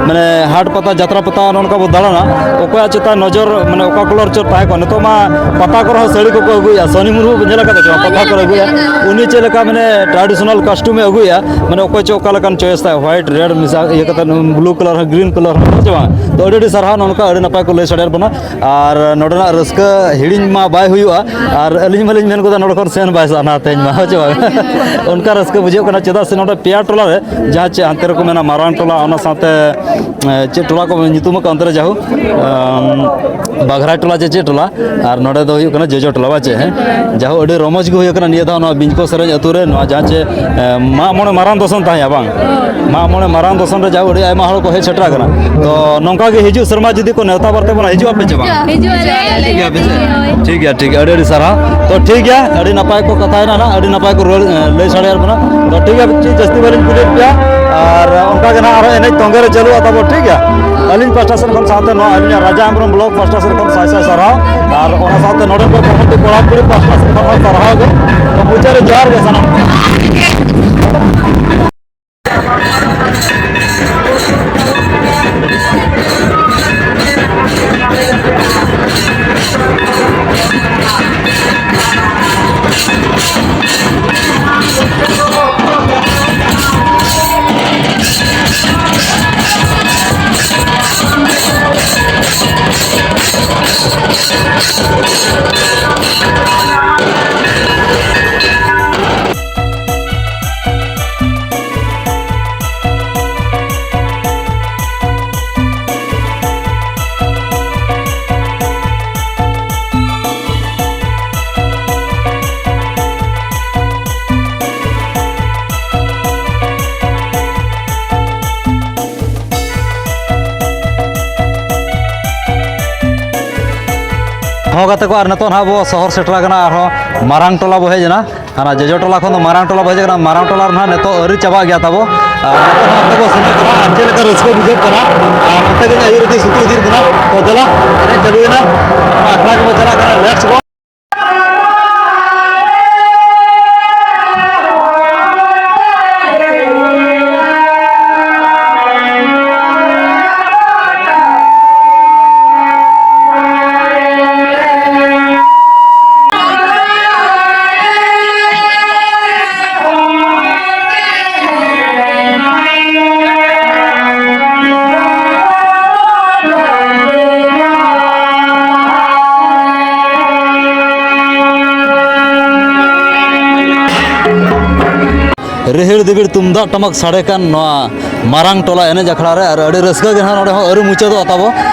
ᱢᱟᱱᱮ ᱦᱟᱴ ᱯᱟᱛᱟ, ᱡᱟᱛᱨᱟ ᱯᱟᱛᱟ, ᱱᱚᱜᱼᱚ ᱱᱚᱝᱠᱟ ᱵᱚ ᱫᱟᱬᱟᱱᱟ, ᱚᱠᱚᱭᱟᱜ ᱪᱮᱛᱟᱱ ᱱᱚᱡᱚᱨ, ᱢᱟᱱᱮ ᱚᱠᱟ ᱠᱟᱞᱟᱨ ᱪᱚ ᱛᱟᱦᱮᱸ ᱠᱚᱜᱼᱟ᱾ ᱱᱤᱛᱚᱜ ᱢᱟ ᱯᱟᱛᱟ ᱠᱚᱨᱮ ᱦᱚᱸ ᱥᱟᱹᱲᱤ ᱠᱚᱠᱚ ᱟᱹᱜᱩᱭᱟ᱾ ᱥᱚᱱᱤ ᱢᱩᱨᱢᱩ ᱵᱚ ᱧᱮᱞ ᱟᱠᱟᱫᱟ ᱪᱮ ᱵᱟᱝ? ᱯᱟᱛᱟ ᱠᱚᱨᱮ ᱟᱹᱜᱩᱭᱟ᱾ ᱩᱱᱤ ᱪᱮᱫ ᱞᱮᱠᱟ ᱢᱟᱱᱮ traditional costume ᱮ ᱟᱹᱜᱩᱭᱟ, ᱢᱟᱱᱮ ᱚᱠᱚᱭ ᱪᱚ ᱚᱠᱟ ᱞᱮᱠᱟᱱ ᱪᱚᱭᱮᱥ ᱛᱟᱭ, white, red ᱢᱮᱥᱟ ᱤᱭᱟᱹ ᱠᱟᱛᱮ, blue colour ᱦᱚᱸ, green colour ᱦᱚᱸ, ᱦᱮᱸ ᱪᱮ ᱵᱟᱝ? ᱛᱚ ᱟᱹᱰᱤ ᱟᱹᱰᱤ ᱥᱟᱨᱦᱟᱣ, ᱱᱚᱜᱼᱚ ᱱᱚᱝᱠᱟ ᱟᱹᱰᱤ ᱱᱟᱯᱟᱭ ᱠᱚ ᱞᱟᱹᱭ ᱥᱟᱰᱮᱭᱟᱫ ᱵᱚᱱᱟ᱾ ᱟᱨ ᱱᱚᱰᱮᱱᱟᱜ ᱨᱟᱹᱥᱠᱟᱹ ᱦᱤᱲᱤᱧ ᱢᱟ ᱵᱟᱭ ᱦᱩᱭᱩᱜᱼᱟ, ᱟᱨ ᱟᱹᱞᱤᱧ ᱢᱟᱞᱤᱧ ᱢᱮᱱ ᱜᱚᱫᱟ, ᱱᱚᱰᱮ ᱠᱷᱚᱱ ᱥᱮᱱ ᱵᱟᱭ ᱥᱟᱱᱟ ᱛᱮᱦᱮᱧ ᱢᱟ, ᱦᱮᱸ ᱪᱮ ᱵᱟᱝ? ᱚᱱᱠᱟ ᱨᱟᱹᱥᱠᱟᱹ ᱵᱩᱡᱷᱟᱹᱜ ᱠᱟᱱᱟ, ᱪᱮᱫᱟᱜ ᱥᱮ ᱱᱚᱰᱮ ᱯᱮᱭᱟ ᱴᱚᱞᱟ ᱨᱮ, ᱡᱟᱦᱟᱸ ᱪᱮ ᱦᱟᱱᱛᱮ ᱨᱮᱠᱚ ᱢᱮᱱᱟ ᱢᱟᱨᱟᱝ ᱴᱚᱞᱟ, ᱚᱱᱟ ᱥᱟᱶᱛᱮ, ᱮ, ᱪᱮᱫ ᱴᱚᱞᱟ ᱠᱚ ᱧᱩᱛᱩᱢ ᱟᱠᱟᱫ ᱚᱱᱛᱮ ᱨᱮ, ᱡᱟᱭᱦᱳᱠ, ᱟᱢ, ᱵᱟᱜᱷᱨᱟᱭ ᱴᱚᱞᱟ ᱪᱮ ᱪᱮᱫ ᱴᱚᱞᱟ, ᱟᱨ ᱱᱚᱰᱮ ᱫᱚ ᱦᱩᱭᱩᱜ ᱠᱟᱱᱟ ᱡᱚᱡᱚ ᱴᱚᱞᱟ, ᱵᱟᱝ ᱪᱮ? ᱦᱮᱸ, ᱡᱟᱭᱦᱳᱠ, ᱟᱹᱰᱤ ᱨᱚᱢᱚᱡᱽ ᱜᱮ ᱦᱩᱭ ᱟᱠᱟᱱᱟ ᱱᱤᱭᱟᱹ ᱫᱷᱟᱣ ᱱᱚᱣᱟ ᱵᱤᱧᱠᱚ ᱥᱮᱨᱮᱧ ᱟᱹᱛᱩ ᱨᱮ, ᱱᱚᱣᱟ ᱡᱟᱦᱟᱸ ᱪᱮ, ᱮ, ᱢᱟᱜ ᱢᱚᱬᱮ ᱢᱟᱨᱟᱝ ᱫᱚᱥᱚᱱ ᱛᱟᱦᱮᱸᱭᱟ, ᱵᱟᱝ? ᱢᱟᱜ ᱢᱚᱬᱮ ᱢᱟᱨᱟᱝ ᱫᱚᱥᱚᱱ ᱨᱮ ᱡᱟᱦᱟᱸ ᱟᱹᱰᱤ ᱟᱭᱢᱟ ᱦᱚᱲ ᱠᱚ ᱦᱮᱡ ᱥᱮᱴᱮᱨ ᱟᱠᱟᱱᱟ᱾ ᱛᱚ ᱱᱚᱝᱠᱟ ᱜᱮ ᱦᱤᱡᱩᱜ ᱥᱮᱨᱢᱟ ᱡᱩᱫᱤ ᱠᱚ ᱱᱮᱣᱛᱟ ᱵᱟᱨᱛᱮ ᱵᱚᱱᱟ, ᱦᱤᱡᱩᱜ ᱟᱯᱮ ᱪᱮ ᱵᱟᱝ? ᱦᱤᱡᱩᱜ ᱟᱞᱮ᱾ ᱴᱷᱤᱠ ᱜᱮᱭᱟ, ᱴᱷᱤᱠ ᱜᱮᱭᱟ, ᱴᱷᱤᱠ ᱜᱮᱭᱟ, ᱟᱹᱰᱤ ᱟᱹᱰᱤ ᱥᱟᱨᱦᱟᱣ᱾ ᱛᱚ ᱴᱷᱤᱠ ᱜᱮᱭᱟ, ᱟᱹᱰᱤ ᱱᱟᱯᱟᱭ ᱠᱚ ᱠᱟᱛᱷᱟᱭᱮᱱᱟ ᱱᱟᱜ, ᱟᱹᱰᱤ ᱱᱟᱯᱟᱭ ᱠᱚ ᱨᱚᱲ, ᱮ, ᱞᱟᱹᱭ ᱥᱟᱰᱮᱭᱟᱫ ᱵᱚᱱᱟ᱾ ᱛᱚ ᱴᱷᱤᱠ ᱜᱮᱭᱟ, ᱪᱮᱫ ᱡᱟᱹᱥᱛᱤ ᱵᱟᱹᱞᱤᱧ ᱠᱩᱞᱤᱭᱮᱫ ᱯᱮᱭᱟ, ᱟᱨ ᱚᱱᱠᱟ ᱜᱮ ᱱᱟᱜ ᱟᱨᱦᱚᱸ ᱮᱱᱮᱡ ᱛᱚᱸᱜᱮ ᱨᱮ ᱪᱟᱹᱞᱩᱜᱼᱟ ᱛᱟᱵᱚ, ᱴᱷᱤᱠ ᱜᱮᱭᱟ? ᱟᱹᱞᱤᱧ ᱯᱟᱥᱴᱟ ᱥᱮᱫ ᱠᱷᱚᱱ ᱥᱟᱶᱛᱮ ᱱᱚᱣᱟ ᱟᱹᱞᱤᱧᱟᱜ ᱨᱟᱡᱟ ᱦᱮᱢᱵᱨᱚᱢ vlog ᱯᱟᱥᱴᱟ ᱥᱮᱫ ᱠᱷᱚᱱ ᱥᱟᱭ ᱥᱟᱭ ᱥᱟᱨᱦᱟᱣ, ᱟᱨ ᱚᱱᱟ ᱥᱟᱶᱛᱮ ᱱᱚᱰᱮ ᱠᱚ ᱠᱚᱢᱤᱴᱤ ᱠᱚᱲᱟ ᱠᱩᱲᱤ ᱯᱟᱥᱴᱟ ᱥᱮᱫ ᱠᱷᱚᱱ ᱦᱚᱸ ᱥᱟᱨᱦᱟᱣ ᱜᱮ᱾ ᱛᱚ ᱢᱩᱪᱟᱹᱫ ᱨᱮ ᱡᱚᱦᱟᱨ ᱜᱮ ᱥᱟᱱᱟᱢ ᱠᱚ᱾ ᱦᱚᱸ ᱜᱟᱛᱮ ᱠᱚ, ᱟᱨ ᱱᱤᱛᱚᱜ ᱱᱟᱦᱟᱜ ᱵᱚ ᱥᱚᱦᱚᱨ ᱥᱮᱴᱮᱨ ᱟᱠᱟᱱᱟ, ᱟᱨᱦᱚᱸ ᱢᱟᱨᱟᱝ ᱴᱚᱞᱟ ᱵᱚ ᱦᱮᱡ ᱮᱱᱟ᱾ ᱦᱟᱱᱟ ᱡᱚᱡᱚ ᱴᱚᱞᱟ ᱠᱷᱚᱱ ᱫᱚ ᱢᱟᱨᱟᱝ ᱴᱚᱞᱟ ᱵᱚ ᱦᱮᱡ ᱟᱠᱟᱱᱟ᱾ ᱢᱟᱨᱟᱝ ᱴᱚᱞᱟ ᱨᱮ ᱱᱟᱦᱟᱜ ᱱᱤᱛᱚᱜ ᱟᱹᱣᱨᱤ ᱪᱟᱵᱟᱜ ᱜᱮᱭᱟ ᱛᱟᱵᱚ᱾ ᱟᱨ ᱱᱤᱛᱚᱜ ᱱᱟᱦᱟᱜ ᱚᱱᱛᱮ ᱵᱚ ᱥᱮᱱᱚᱜ ᱠᱟᱱᱟ, ᱟᱨ ᱪᱮᱫ ᱞᱮᱠᱟ ᱨᱟᱹᱥᱠᱟᱹ ᱵᱩᱡᱷᱟᱹᱜ ᱠᱟᱱᱟ᱾ ᱟᱨ ᱱᱚᱛᱮ ᱜᱮ ᱟᱹᱭᱩᱨ ᱤᱫᱤ ᱥᱩᱛᱩᱜ ᱤᱫᱤ ᱠᱟᱱᱟ᱾ ᱛᱚ ᱫᱮᱞᱟ, ᱮᱱᱮᱡ ᱪᱟᱹᱞᱩᱭᱮᱱᱟ, ᱟᱠᱷᱲᱟ ᱜᱮᱵᱚ ᱪᱟᱞᱟᱜ ᱠᱟᱱᱟ᱾ Let's go᱾ ᱨᱤᱦᱤᱲ ᱫᱤᱵᱤᱲ ᱛᱩᱢᱫᱟᱜ ᱴᱟᱢᱟᱠ ᱥᱟᱰᱮ ᱠᱟᱱ ᱱᱚᱣᱟ ᱢᱟᱨᱟᱝ ᱴᱚᱞᱟ ᱮᱱᱮᱡ ᱟᱠᱷᱲᱟ ᱨᱮ, ᱟᱨ ᱟᱹᱰᱤ ᱨᱟᱹᱥᱠᱟᱹ ᱜᱮ ᱱᱟᱦᱟᱜ ᱱᱚᱰᱮ ᱦᱚᱸ ᱟᱹᱣᱨᱤ ᱢᱩᱪᱟᱹᱫᱚᱜᱼᱟ ᱛᱟᱵᱚ᱾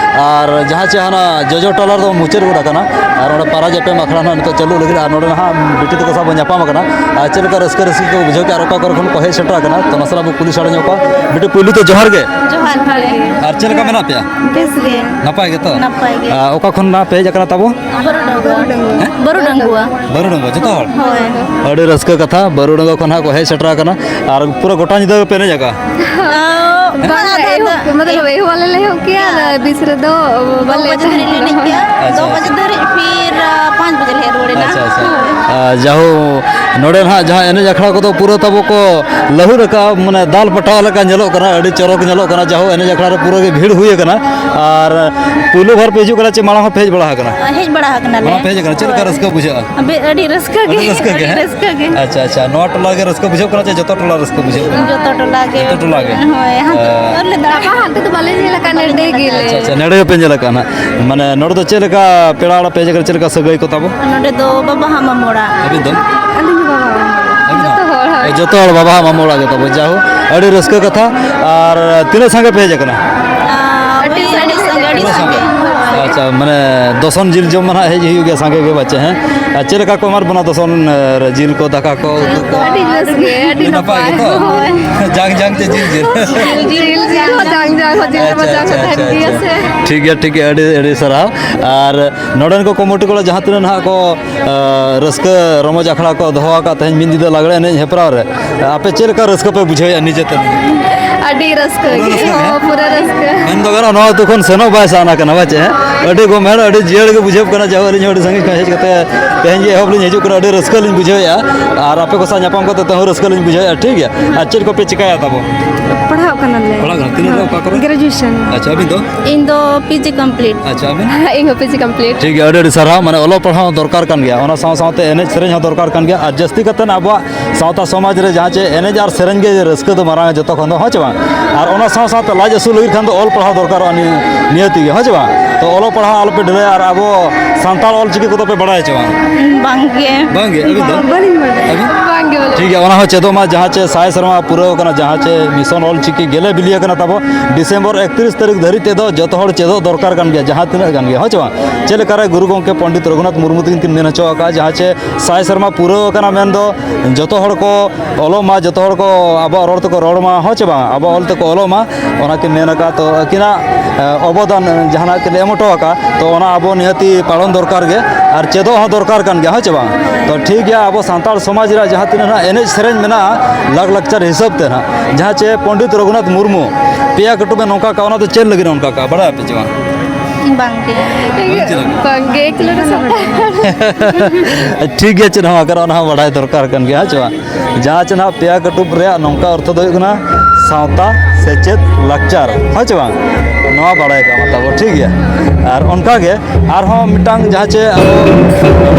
ᱟᱨ ᱡᱟᱦᱟᱸ ᱪᱮ ᱦᱟᱱᱟ ᱡᱚᱡᱚ ᱴᱚᱞᱟ ᱨᱮᱫᱚ ᱢᱩᱪᱟᱹᱫ ᱜᱚᱫ ᱟᱠᱟᱱᱟ, ᱟᱨ ᱚᱸᱰᱮ ᱯᱟᱨᱟ ᱡᱟᱯᱮᱢ ᱟᱠᱷᱲᱟ ᱱᱟᱦᱟᱜ ᱱᱤᱛᱚᱜ ᱪᱟᱹᱞᱩᱜ ᱞᱟᱹᱜᱤᱫ᱾ ᱟᱨ ᱱᱚᱰᱮ ᱱᱟᱦᱟᱜ ᱵᱤᱴᱤ ᱛᱟᱠᱚ ᱥᱟᱶ ᱵᱚᱱ ᱧᱟᱯᱟᱢ ᱟᱠᱟᱱᱟ᱾ ᱟᱨ ᱪᱮᱫ ᱞᱮᱠᱟ ᱨᱟᱹᱥᱠᱟᱹ ᱨᱟᱹᱥᱠᱟᱹ ᱠᱚ ᱵᱩᱡᱷᱟᱹᱣ ᱠᱮᱫᱼᱟ, ᱟᱨ ᱚᱠᱟ ᱠᱚᱨᱮ ᱠᱷᱚᱱ ᱠᱚ ᱦᱮᱡ ᱥᱮᱴᱮᱨ ᱟᱠᱟᱱᱟ, ᱛᱚ ᱱᱟᱥᱮᱱᱟᱜ ᱵᱚ ᱠᱩᱞᱤ ᱥᱟᱰᱮ ᱧᱚᱜ ᱠᱚᱣᱟ᱾ ᱵᱤᱴᱤ, ᱯᱩᱭᱞᱩ ᱛᱮ ᱡᱚᱦᱟᱨ ᱜᱮ᱾ ᱡᱚᱦᱟᱨ, ᱡᱚᱦᱟᱨ ᱜᱮ᱾ ᱟᱨ ᱪᱮᱫ ᱞᱮᱠᱟ ᱢᱮᱱᱟᱜ ᱯᱮᱭᱟ? ᱵᱮᱥ ᱜᱮ᱾ ᱱᱟᱯᱟᱭ ᱜᱮᱛᱚ? ᱱᱟᱯᱟᱭ ᱜᱮ᱾ ᱟᱨ ᱚᱠᱟ ᱠᱷᱚᱱ ᱱᱟᱦᱟᱜ ᱯᱮ ᱦᱮᱡ ᱟᱠᱟᱱᱟ ᱛᱟᱵᱚ? ᱵᱟᱹᱨᱩᱰᱟᱝᱜᱩᱣᱟ᱾ ᱦᱮᱸ? ᱵᱟᱹᱨᱩᱰᱟᱝᱜᱩᱣᱟ, ᱡᱚᱛᱚ ᱦᱚᱲ? ᱦᱳᱭ᱾ ᱟᱹᱰᱤ ᱨᱟᱹᱥᱠᱟᱹ ᱠᱟᱛᱷᱟ, ᱵᱟᱹᱨᱩᱰᱟᱝᱜᱩᱣᱟ ᱠᱷᱚᱱ ᱦᱟᱸᱜ ᱠᱚ ᱦᱮᱡ ᱥᱮᱴᱮᱨ ᱟᱠᱟᱱᱟ᱾ ᱟᱨ ᱯᱩᱨᱟᱹ ᱜᱚᱴᱟ ᱧᱤᱫᱟᱹ ᱜᱮᱯᱮ ᱮᱱᱮᱡ ᱟᱠᱟᱫᱼᱟ? ᱟᱸ, ᱦᱮᱸ? ᱵᱟᱝ, ᱟᱫᱚ ᱮᱦᱚᱵ, ᱢᱚᱛᱞᱚᱵ, ᱮᱦᱚᱵ ᱟᱞᱮ ᱞᱮ ᱮᱦᱚᱵ ᱠᱮᱜᱼᱟ, ᱟᱫᱚ ᱵᱤᱪ ᱨᱮᱫᱚ ᱵᱟᱞᱮ ᱫᱚ ᱵᱟᱡᱮ ᱫᱷᱟᱹᱨᱤᱡ ᱞᱮ ᱮᱱᱮᱡ ᱠᱮᱜᱼᱟ᱾ ᱟᱪᱪᱷᱟ, ᱫᱚ ᱵᱟᱡᱮ ᱟᱪᱪᱷᱟ᱾ ᱫᱷᱟᱹᱨᱤᱡ, ᱯᱷᱤᱨ, ᱟᱸ, ᱯᱟᱸᱪ ᱵᱟᱡᱮ ᱞᱮ ᱨᱩᱣᱟᱹᱲ ᱮᱱᱟ᱾ ᱟᱪᱪᱷᱟ, ᱟᱪᱪᱷᱟ᱾ ᱟᱨ ᱡᱟᱦᱳ, ᱱᱚᱰᱮ ᱱᱟᱦᱟᱜ ᱡᱟᱦᱟᱸ ᱮᱱᱮᱡ ᱟᱠᱷᱲᱟ ᱠᱚᱫᱚ ᱯᱩᱨᱟᱹ ᱛᱟᱵᱚ ᱠᱚ ᱞᱟᱹᱦᱩᱫ ᱟᱠᱟᱫᱼᱟ, ᱢᱟᱱᱮ ᱫᱟᱞ ᱯᱟᱴᱟᱣ ᱞᱮᱠᱟ ᱧᱮᱞᱚᱜ ᱠᱟᱱᱟ, ᱟᱹᱰᱤ ᱪᱚᱨᱚᱠ ᱧᱮᱞᱚᱜ ᱠᱟᱱᱟ᱾ ᱡᱟᱦᱳ, ᱮᱱᱮᱡ ᱟᱠᱷᱲᱟ ᱨᱮ ᱯᱩᱨᱟᱹ ᱜᱮ ᱵᱷᱤᱲ ᱦᱩᱭ ᱟᱠᱟᱱᱟ᱾ ᱟᱨ ᱯᱩᱭᱞᱩ ᱵᱟᱨ ᱯᱮ ᱦᱤᱡᱩᱜ ᱠᱟᱱᱟ ᱪᱮ ᱢᱟᱲᱟᱝ ᱦᱚᱸ ᱯᱮ ᱦᱮᱡ ᱵᱟᱲᱟ ᱟᱠᱟᱱᱟ? ᱦᱮᱡ ᱵᱟᱲᱟ ᱟᱠᱟᱱᱟᱞᱮ᱾ ᱢᱟᱲᱟᱝ ᱯᱮ ᱦᱮᱡ ᱟᱠᱟᱱᱟ, ᱪᱮᱫ ᱞᱮᱠᱟ ᱦᱳᱭ᱾ ᱨᱟᱹᱥᱠᱟᱹ ᱵᱩᱡᱷᱟᱹᱜᱼᱟ? ᱟᱹᱰᱤ, ᱟᱹᱰᱤ ᱨᱟᱹᱥᱠᱟᱹ ᱜᱮ, ᱟᱹᱰᱤ ᱨᱟᱹᱥᱠᱟᱹ ᱜᱮ᱾ ᱟᱹᱰᱤ ᱨᱟᱹᱥᱠᱟᱹ ᱜᱮ᱾ ᱟᱪᱪᱷᱟ, ᱟᱪᱪᱷᱟ, ᱱᱚᱣᱟ ᱴᱚᱞᱟ ᱨᱮᱜᱮ ᱨᱟᱹᱥᱠᱟᱹ ᱵᱩᱡᱷᱟᱹᱜ ᱠᱟᱱᱟ ᱪᱮ ᱡᱚᱛᱚ ᱴᱚᱞᱟ ᱨᱟᱹᱥᱠᱟᱹ ᱵᱩᱡᱷᱟᱹᱜ ᱠᱟᱱᱟ? ᱡᱚᱛᱚ ᱴᱚᱞᱟ ᱜᱮ᱾ ᱡᱚᱛᱚ ᱴᱚᱞᱟ ᱜᱮ᱾ ᱦᱳᱭ, ᱦᱟᱱᱛᱮ ᱦᱮᱸ᱾ ᱫᱚ ᱵᱟᱞᱮ ᱧᱮᱞ ᱟᱠᱟᱫᱼᱟ, ᱱᱚᱰᱮ ᱜᱮᱞᱮ᱾ ᱟᱪᱪᱷᱟ, ᱟᱪᱪᱷᱟ, ᱱᱚᱰᱮ ᱜᱮᱯᱮ ᱧᱮᱞ ᱟᱠᱟᱫᱼᱟ ᱱᱟᱦᱟᱜ᱾ ᱢᱟᱱᱮ ᱱᱚᱰᱮ ᱫᱚ ᱪᱮᱫ ᱞᱮᱠᱟ ᱯᱮᱲᱟ ᱚᱲᱟᱜ ᱯᱮ ᱦᱮᱡ ᱟᱠᱟᱱᱟ, ᱪᱮᱫ ᱞᱮᱠᱟ ᱥᱟᱹᱜᱟᱹᱭ ᱠᱚ ᱛᱟᱵᱚ? ᱱᱚᱰᱮ ᱫᱚ ᱵᱟᱵᱟ ᱦᱟᱜ ᱢᱟᱢᱚ ᱚᱲᱟᱜ᱾ ᱟᱹᱵᱤᱱ ᱫᱚ? ᱟᱹᱞᱤᱧ ᱦᱚᱸ ᱵᱟᱵᱟ ᱦᱟᱜ ᱢᱟᱢᱚ ᱚᱲᱟᱜ᱾ ᱟᱹᱵᱤᱱ ᱦᱚᱸ? ᱡᱚᱛᱚ ᱦᱚᱲ᱾ ᱡᱚᱛᱚ ᱦᱚᱲ ᱵᱟᱵᱟ ᱦᱟᱜ ᱢᱟᱢᱚ ᱚᱲᱟᱜ ᱜᱮ ᱛᱟᱵᱚ᱾ ᱡᱟᱭᱦᱳᱠ, ᱟᱹᱰᱤ ᱨᱟᱹᱥᱠᱟᱹ ᱠᱟᱛᱷᱟ᱾ ᱟᱨ ᱛᱤᱱᱟᱹᱜ ᱥᱟᱸᱜᱮ ᱯᱮ ᱦᱮᱡ ᱟᱠᱟᱱᱟ? ᱟᱸ, ᱟᱹᱰᱤ, ᱟᱹᱰᱤ ᱥᱟᱸᱜᱮ, ᱟᱹᱰᱤ ᱛᱤᱱᱟᱹᱜ ᱥᱟᱸᱜᱮ᱾ ᱥᱟᱸᱜᱮ? ᱟᱪᱪᱷᱟ, ᱢᱟᱱᱮ ᱫᱚᱥᱚᱱ ᱡᱤᱞ ᱡᱚᱢ ᱢᱟ ᱱᱟᱦᱟᱜ ᱦᱮᱡ ᱦᱩᱭᱩᱜ ᱜᱮᱭᱟ ᱥᱟᱸᱜᱮ ᱜᱮ ᱯᱟᱪᱮ, ᱦᱮᱸ? ᱟᱨ ᱪᱮᱫ ᱞᱮᱠᱟ ᱠᱚ ᱮᱢᱟᱫ ᱵᱚᱱᱟ ᱫᱚᱥᱚᱱ ᱨᱮ ᱡᱤᱞ ᱠᱚ, ᱫᱟᱠᱟ ᱠᱚ, ᱩᱛᱩ ᱠᱚ? ᱟᱹᱰᱤ ᱵᱮᱥ ᱜᱮ, ᱟᱹᱰᱤ ᱟᱹᱰᱤ ᱱᱟᱯᱟᱭ ᱱᱟᱯᱟᱭ᱾ ᱜᱮᱛᱚ? ᱦᱳᱭ᱾ ᱡᱟᱝ ᱡᱟᱝ ᱛᱮ ᱡᱤᱞ ᱡᱤᱞ᱾ ᱡᱤᱞ ᱡᱤᱞ ᱦᱚᱸ ᱡᱟᱝ ᱡᱟᱝ ᱦᱚᱸ ᱡᱤᱞ ᱟᱪᱪᱷᱟ, ᱢᱚᱡᱟ ᱟᱪᱪᱷᱟ, ᱠᱚ ᱛᱟᱦᱮᱱ ᱟᱪᱪᱷᱟ, ᱜᱮᱭᱟ ᱟᱪᱪᱷᱟ᱾ ᱥᱮ᱾ ᱴᱷᱤᱠ ᱜᱮᱭᱟ, ᱴᱷᱤᱠ ᱜᱮᱭᱟ, ᱟᱹᱰᱤ, ᱟᱹᱰᱤ ᱥᱟᱨᱦᱟᱣ᱾ ᱟᱨ ᱱᱚᱰᱮᱱ ᱠᱚ ᱠᱚᱢᱤᱴᱤ ᱠᱚᱲᱟ ᱡᱟᱦᱟᱸ ᱛᱤᱱᱟᱹᱜ ᱱᱟᱦᱟᱜ ᱠᱚ, ᱟᱸ, ᱨᱟᱹᱥᱠᱟᱹ ᱨᱚᱢᱚᱡᱽ ᱟᱠᱷᱲᱟ ᱠᱚ ᱫᱚᱦᱚ ᱟᱠᱟᱫ ᱛᱮᱦᱮᱧ ᱢᱤᱫ ᱧᱤᱫᱟᱹ ᱞᱟᱜᱽᱲᱮ ᱮᱱᱮᱡ ᱦᱮᱯᱨᱟᱣ ᱨᱮ, ᱟᱯᱮ ᱪᱮᱫ ᱞᱮᱠᱟ ᱨᱟᱹᱥᱠᱟᱹ ᱯᱮ ᱵᱩᱡᱷᱟᱹᱣᱮᱫᱼᱟ ᱱᱤᱡᱮ ᱛᱮ? ᱟᱹᱰᱤ ᱨᱟᱹᱥᱠᱟᱹ ᱯᱩᱨᱟᱹ ᱜᱮ᱾ ᱨᱟᱹᱥᱠᱟᱹ ᱜᱮ? ᱦᱚᱸ, ᱯᱩᱨᱟᱹ ᱨᱟᱹᱥᱠᱟᱹ᱾ ᱢᱮᱱ ᱫᱚ ᱜᱟᱱᱚᱜᱼᱟ, ᱱᱚᱣᱟ ᱟᱹᱛᱩ ᱠᱷᱚᱱ ᱥᱮᱱᱚᱜ ᱵᱟᱭ ᱥᱟᱱᱟ ᱠᱟᱱᱟ, ᱵᱟᱪᱮ? ᱦᱮᱸ? ᱟᱹᱰᱤ ᱜᱚᱢᱮᱲ, ᱟᱹᱰᱤ ᱡᱤᱭᱟᱹᱲ ᱜᱮ ᱵᱩᱡᱷᱟᱹᱜ ᱠᱟᱱᱟ᱾ ᱡᱟᱦᱳ, ᱟᱹᱞᱤᱧ ᱦᱚᱸ ᱟᱹᱰᱤ ᱥᱟᱺᱜᱤᱧ ᱠᱷᱚᱱ ᱦᱮᱡ ᱠᱟᱛᱮ ᱛᱮᱦᱮᱧ ᱜᱮ ᱮᱦᱚᱵ ᱞᱤᱧ ᱦᱤᱡᱩᱜ ᱠᱟᱱᱟ, ᱟᱹᱰᱤ ᱨᱟᱹᱥᱠᱟᱹ ᱞᱤᱧ ᱵᱩᱡᱷᱟᱹᱣᱮᱫᱼᱟ᱾ ᱟᱨ ᱟᱯᱮ ᱠᱚ ᱥᱟᱶ ᱧᱟᱯᱟᱢ ᱠᱟᱛᱮ ᱛᱮᱦᱚᱸ ᱨᱟᱹᱥᱠᱟᱹ ᱞᱤᱧ ᱵᱩᱡᱷᱟᱹᱣᱮᱫᱼᱟ, ᱴᱷᱤᱠ ᱜᱮᱭᱟ? ᱟᱨ ᱪᱮᱫ ᱠᱚᱯᱮ ᱪᱤᱠᱟᱹᱭᱟ ᱛᱟᱵᱚ? ᱯᱟᱲᱦᱟᱜ ᱠᱟᱱᱟᱞᱮ᱾ ᱯᱟᱲᱦᱟᱜ ᱠᱟᱱᱟ᱾ ᱛᱤᱱᱟᱹᱜ ᱨᱮ, ᱚᱠᱟ ᱠᱚᱨᱮ? Graduation᱾ ᱟᱪᱪᱷᱟ, ᱟᱹᱵᱤᱱ ᱫᱚ? ᱤᱧ ᱫᱚ PG complete᱾ ᱟᱪᱪᱷᱟ, ᱟᱹᱵᱤᱱ? ᱤᱧ ᱦᱚᱸ PG complete᱾ ᱴᱷᱤᱠ ᱜᱮᱭᱟ, ᱟᱹᱰᱤ ᱟᱹᱰᱤ ᱥᱟᱨᱦᱟᱣ᱾ ᱢᱟᱱᱮ ᱚᱞᱚᱜ ᱯᱟᱲᱦᱟᱣ ᱦᱚᱸ ᱫᱚᱨᱠᱟᱨ ᱠᱟᱱ ᱜᱮᱭᱟ, ᱚᱱᱟ ᱥᱟᱶ ᱥᱟᱶᱛᱮ ᱮᱱᱮᱡ ᱥᱮᱨᱮᱧ ᱦᱚᱸ ᱫᱚᱨᱠᱟᱨ ᱠᱟᱱ ᱜᱮᱭᱟ, ᱟᱨ ᱡᱟᱹᱥᱛᱤ ᱠᱟᱛᱮ ᱟᱵᱚᱣᱟᱜ ᱥᱟᱶᱛᱟ ᱥᱚᱢᱟᱡᱽ ᱨᱮ ᱡᱟᱦᱟᱸ ᱪᱮ ᱮᱱᱮᱡ ᱟᱨ ᱥᱮᱨᱮᱧ ᱜᱮ ᱨᱟᱹᱥᱠᱟᱹ ᱫᱚ ᱢᱟᱨᱟᱝ ᱡᱚᱛᱚ ᱠᱷᱚᱱ ᱫᱚ, ᱦᱮᱸ ᱪᱮ ᱵᱟᱝ? ᱟᱨ ᱚᱱᱟ ᱥᱟᱶ ᱥᱟᱶᱛᱮ ᱞᱟᱡ ᱟᱹᱥᱩᱞ ᱞᱟᱹᱜᱤᱫ ᱠᱷᱟᱱ ᱫᱚ ᱚᱞ ᱯᱟᱲᱦᱟᱣ ᱫᱚᱨᱠᱟᱨᱚᱜᱼᱟ ᱱᱤ-, ᱱᱤᱭᱟᱹᱛᱤ ᱜᱮ, ᱦᱮᱸ ᱪᱮ ᱵᱟᱝ? ᱛᱚ ᱚᱞᱚᱜ ᱯᱟᱲᱦᱟᱣ ᱟᱞᱚᱯᱮ ᱰᱷᱤᱞᱟᱹᱭᱟ, ᱟᱨ ᱟᱵᱚ ᱥᱟᱱᱛᱟᱲ ᱚᱞ ᱪᱤᱠᱤ ᱠᱚᱫᱚ ᱯᱮ ᱵᱟᱲᱟᱭᱟ ᱪᱮ ᱵᱟᱝ? ᱵᱟᱝᱜᱮ᱾ ᱵᱟᱝᱜᱮ, ᱟᱹᱵᱤᱱ ᱫᱚ? ᱵᱟᱝ, ᱵᱟᱹᱞᱤᱧ ᱵᱟᱲᱟᱭᱟ᱾ ᱟᱹᱵᱤᱱ? ᱵᱟᱝᱜᱮ, ᱵᱟᱹᱞᱤᱧ᱾ ᱴᱷᱤᱠ ᱜᱮᱭᱟ, ᱚᱱᱟ ᱦᱚᱸ ᱪᱮᱫᱚᱜ ᱢᱟ, ᱡᱟᱦᱟᱸ ᱪᱮ ᱥᱟᱭ ᱥᱮᱨᱢᱟ ᱯᱩᱨᱟᱹᱣ ᱠᱟᱱᱟ, ᱡᱟᱦᱟᱸ ᱪᱮ ᱢᱤᱥᱚᱱ ᱚᱞ ᱪᱤᱠᱤ ᱜᱮᱞᱮ ᱵᱤᱞᱤ ᱟᱠᱟᱱᱟ ᱛᱟᱵᱚ, ᱰᱤᱥᱮᱢᱵᱚᱨ ᱮᱠᱛᱤᱨᱤᱥ ᱛᱟᱹᱨᱤᱠᱷ ᱫᱷᱟᱹᱨᱤᱡ ᱛᱮᱫᱚ ᱡᱚᱛᱚ ᱦᱚᱲ ᱪᱮᱫᱚᱜ ᱫᱚᱨᱠᱟᱨ ᱠᱟᱱ ᱜᱮᱭᱟ, ᱡᱟᱦᱟᱸ ᱛᱤᱱᱟᱹᱜ ᱜᱟᱱ ᱜᱮ, ᱦᱮᱸ ᱪᱮ ᱵᱟᱝ? ᱪᱮᱫ ᱞᱮᱠᱟᱨᱮ ᱜᱩᱨᱩ ᱜᱚᱢᱠᱮ ᱯᱚᱱᱰᱤᱛ ᱨᱚᱜᱷᱩᱱᱟᱛᱷ ᱢᱩᱨᱢᱩ ᱛᱟᱹᱠᱤᱱ ᱠᱤᱱ ᱢᱮᱱ ᱦᱚᱪᱚ ᱟᱠᱟᱫᱼᱟ, ᱡᱟᱦᱟᱸ ᱪᱮ ᱥᱟᱭ ᱥᱮᱨᱢᱟ ᱯᱩᱨᱟᱹᱣ ᱟᱠᱟᱱᱟ ᱢᱮᱱᱫᱚ ᱡᱚᱛᱚ ᱦᱚᱲ ᱠᱚ ᱚᱞᱚᱜ ᱢᱟ, ᱡᱚᱛᱚ ᱦᱚᱲ ᱠᱚ ᱟᱵᱚᱣᱟᱜ ᱨᱚᱲ ᱛᱮᱠᱚ ᱨᱚᱲ ᱢᱟ, ᱦᱚᱸ ᱪᱮ ᱵᱟᱝ? ᱟᱵᱚᱣᱟᱜ ᱚᱞ ᱛᱮᱠᱚ ᱚᱞᱚᱜ ᱢᱟ, ᱚᱱᱟ ᱠᱤᱱ ᱢᱮᱱ ᱟᱠᱟᱫ᱾ ᱛᱚ ᱟᱹᱠᱤᱱᱟᱜ, ᱮ, ᱚᱵᱚᱫᱟᱱ, ᱮ, ᱡᱟᱦᱟᱱᱟᱜ ᱠᱤᱱ ᱮᱢ ᱦᱚᱴᱚ ᱟᱠᱟᱫ, ᱛᱚ ᱚᱱᱟ ᱟᱵᱚ ᱱᱤᱦᱟᱹᱛᱤ ᱯᱟᱞᱚᱱ ᱫᱚᱨᱠᱟᱨ ᱜᱮ ᱟᱨ ᱪᱮᱫᱚᱜ ᱦᱚᱸ ᱫᱚᱨᱠᱟᱨ ᱠᱟᱱ ᱜᱮᱭᱟ, ᱦᱚᱸ ᱪᱮ ᱵᱟᱝ? ᱛᱚ ᱴᱷᱤᱠ ᱜᱮᱭᱟ, ᱟᱵᱚ ᱥᱟᱱᱛᱟᱲ ᱥᱚᱢᱟᱡᱽ ᱨᱮᱭᱟᱜ ᱡᱟᱦᱟᱸ ᱛᱤᱱᱟᱹᱜ ᱱᱟᱦᱟᱜ ᱮᱱᱮᱡ ᱥᱮᱨᱮᱧ ᱢᱮᱱᱟᱜᱼᱟ, ᱞᱟᱠᱪᱟᱨ ᱦᱤᱥᱟᱹᱵ ᱛᱮ ᱱᱟᱦᱟᱜ, ᱡᱟᱦᱟᱸ ᱪᱮ ᱯᱚᱱᱰᱤᱛ ᱨᱚᱜᱷᱩᱱᱟᱛᱷ ᱢᱩᱨᱢᱩ ᱯᱮᱭᱟ ᱠᱟᱹᱴᱩᱵ ᱮ ᱱᱚᱝᱠᱟ ᱠᱟᱜᱼᱟ, ᱚᱱᱟ ᱫᱚ ᱪᱮᱫ ᱞᱟᱹᱜᱤᱫ ᱮ ᱚᱱᱠᱟ ᱠᱟᱜᱼᱟ, ᱵᱟᱲᱟᱭ ᱟᱯᱮ ᱪᱮ ᱵᱟᱝ? ᱵᱟᱝᱜᱮ᱾ ᱵᱟᱝ ᱪᱮᱫ ᱞᱟᱹᱜᱤᱫ? ᱵᱟᱝᱜᱮ, ᱮᱠᱞᱟ ᱨᱮ ᱥᱟᱱᱛᱟᱲ᱾ ᱴᱷᱤᱠ ᱜᱮᱭᱟ, ᱪᱮᱫ ᱦᱚᱸ ᱵᱟᱝ ᱠᱟᱱᱟ, ᱚᱱᱟ ᱦᱚᱸ ᱵᱟᱲᱟᱭ ᱫᱚᱨᱠᱟᱨ ᱠᱟᱱ ᱜᱮᱭᱟ, ᱦᱮᱸ ᱪᱮ ᱵᱟᱝ? ᱡᱟᱦᱟᱸ ᱪᱮ ᱱᱟᱦᱟᱜ ᱯᱮᱭᱟ ᱠᱟᱹᱴᱩᱵ ᱨᱮᱭᱟᱜ ᱱᱚᱝᱠᱟ ᱚᱨᱛᱷᱚ ᱫᱚ ᱦᱩᱭᱩᱜ ᱠᱟᱱᱟ ᱥᱟᱶᱛᱟ, ᱥᱮᱪᱮᱫ, ᱞᱟᱠᱪᱟᱨ, ᱦᱮᱸ ᱪᱮ ᱵᱟᱝ? ᱱᱚᱣᱟ ᱵᱟᱲᱟᱭ ᱠᱟᱜ ᱢᱟ ᱛᱟᱵᱚ, ᱴᱷᱤᱠ ᱜᱮᱭᱟ? ᱟᱨ ᱚᱱᱠᱟ ᱜᱮ ᱟᱨᱦᱚᱸ ᱢᱤᱫᱴᱟᱝ ᱡᱟᱦᱟᱸ ᱪᱮ ᱟᱵᱚ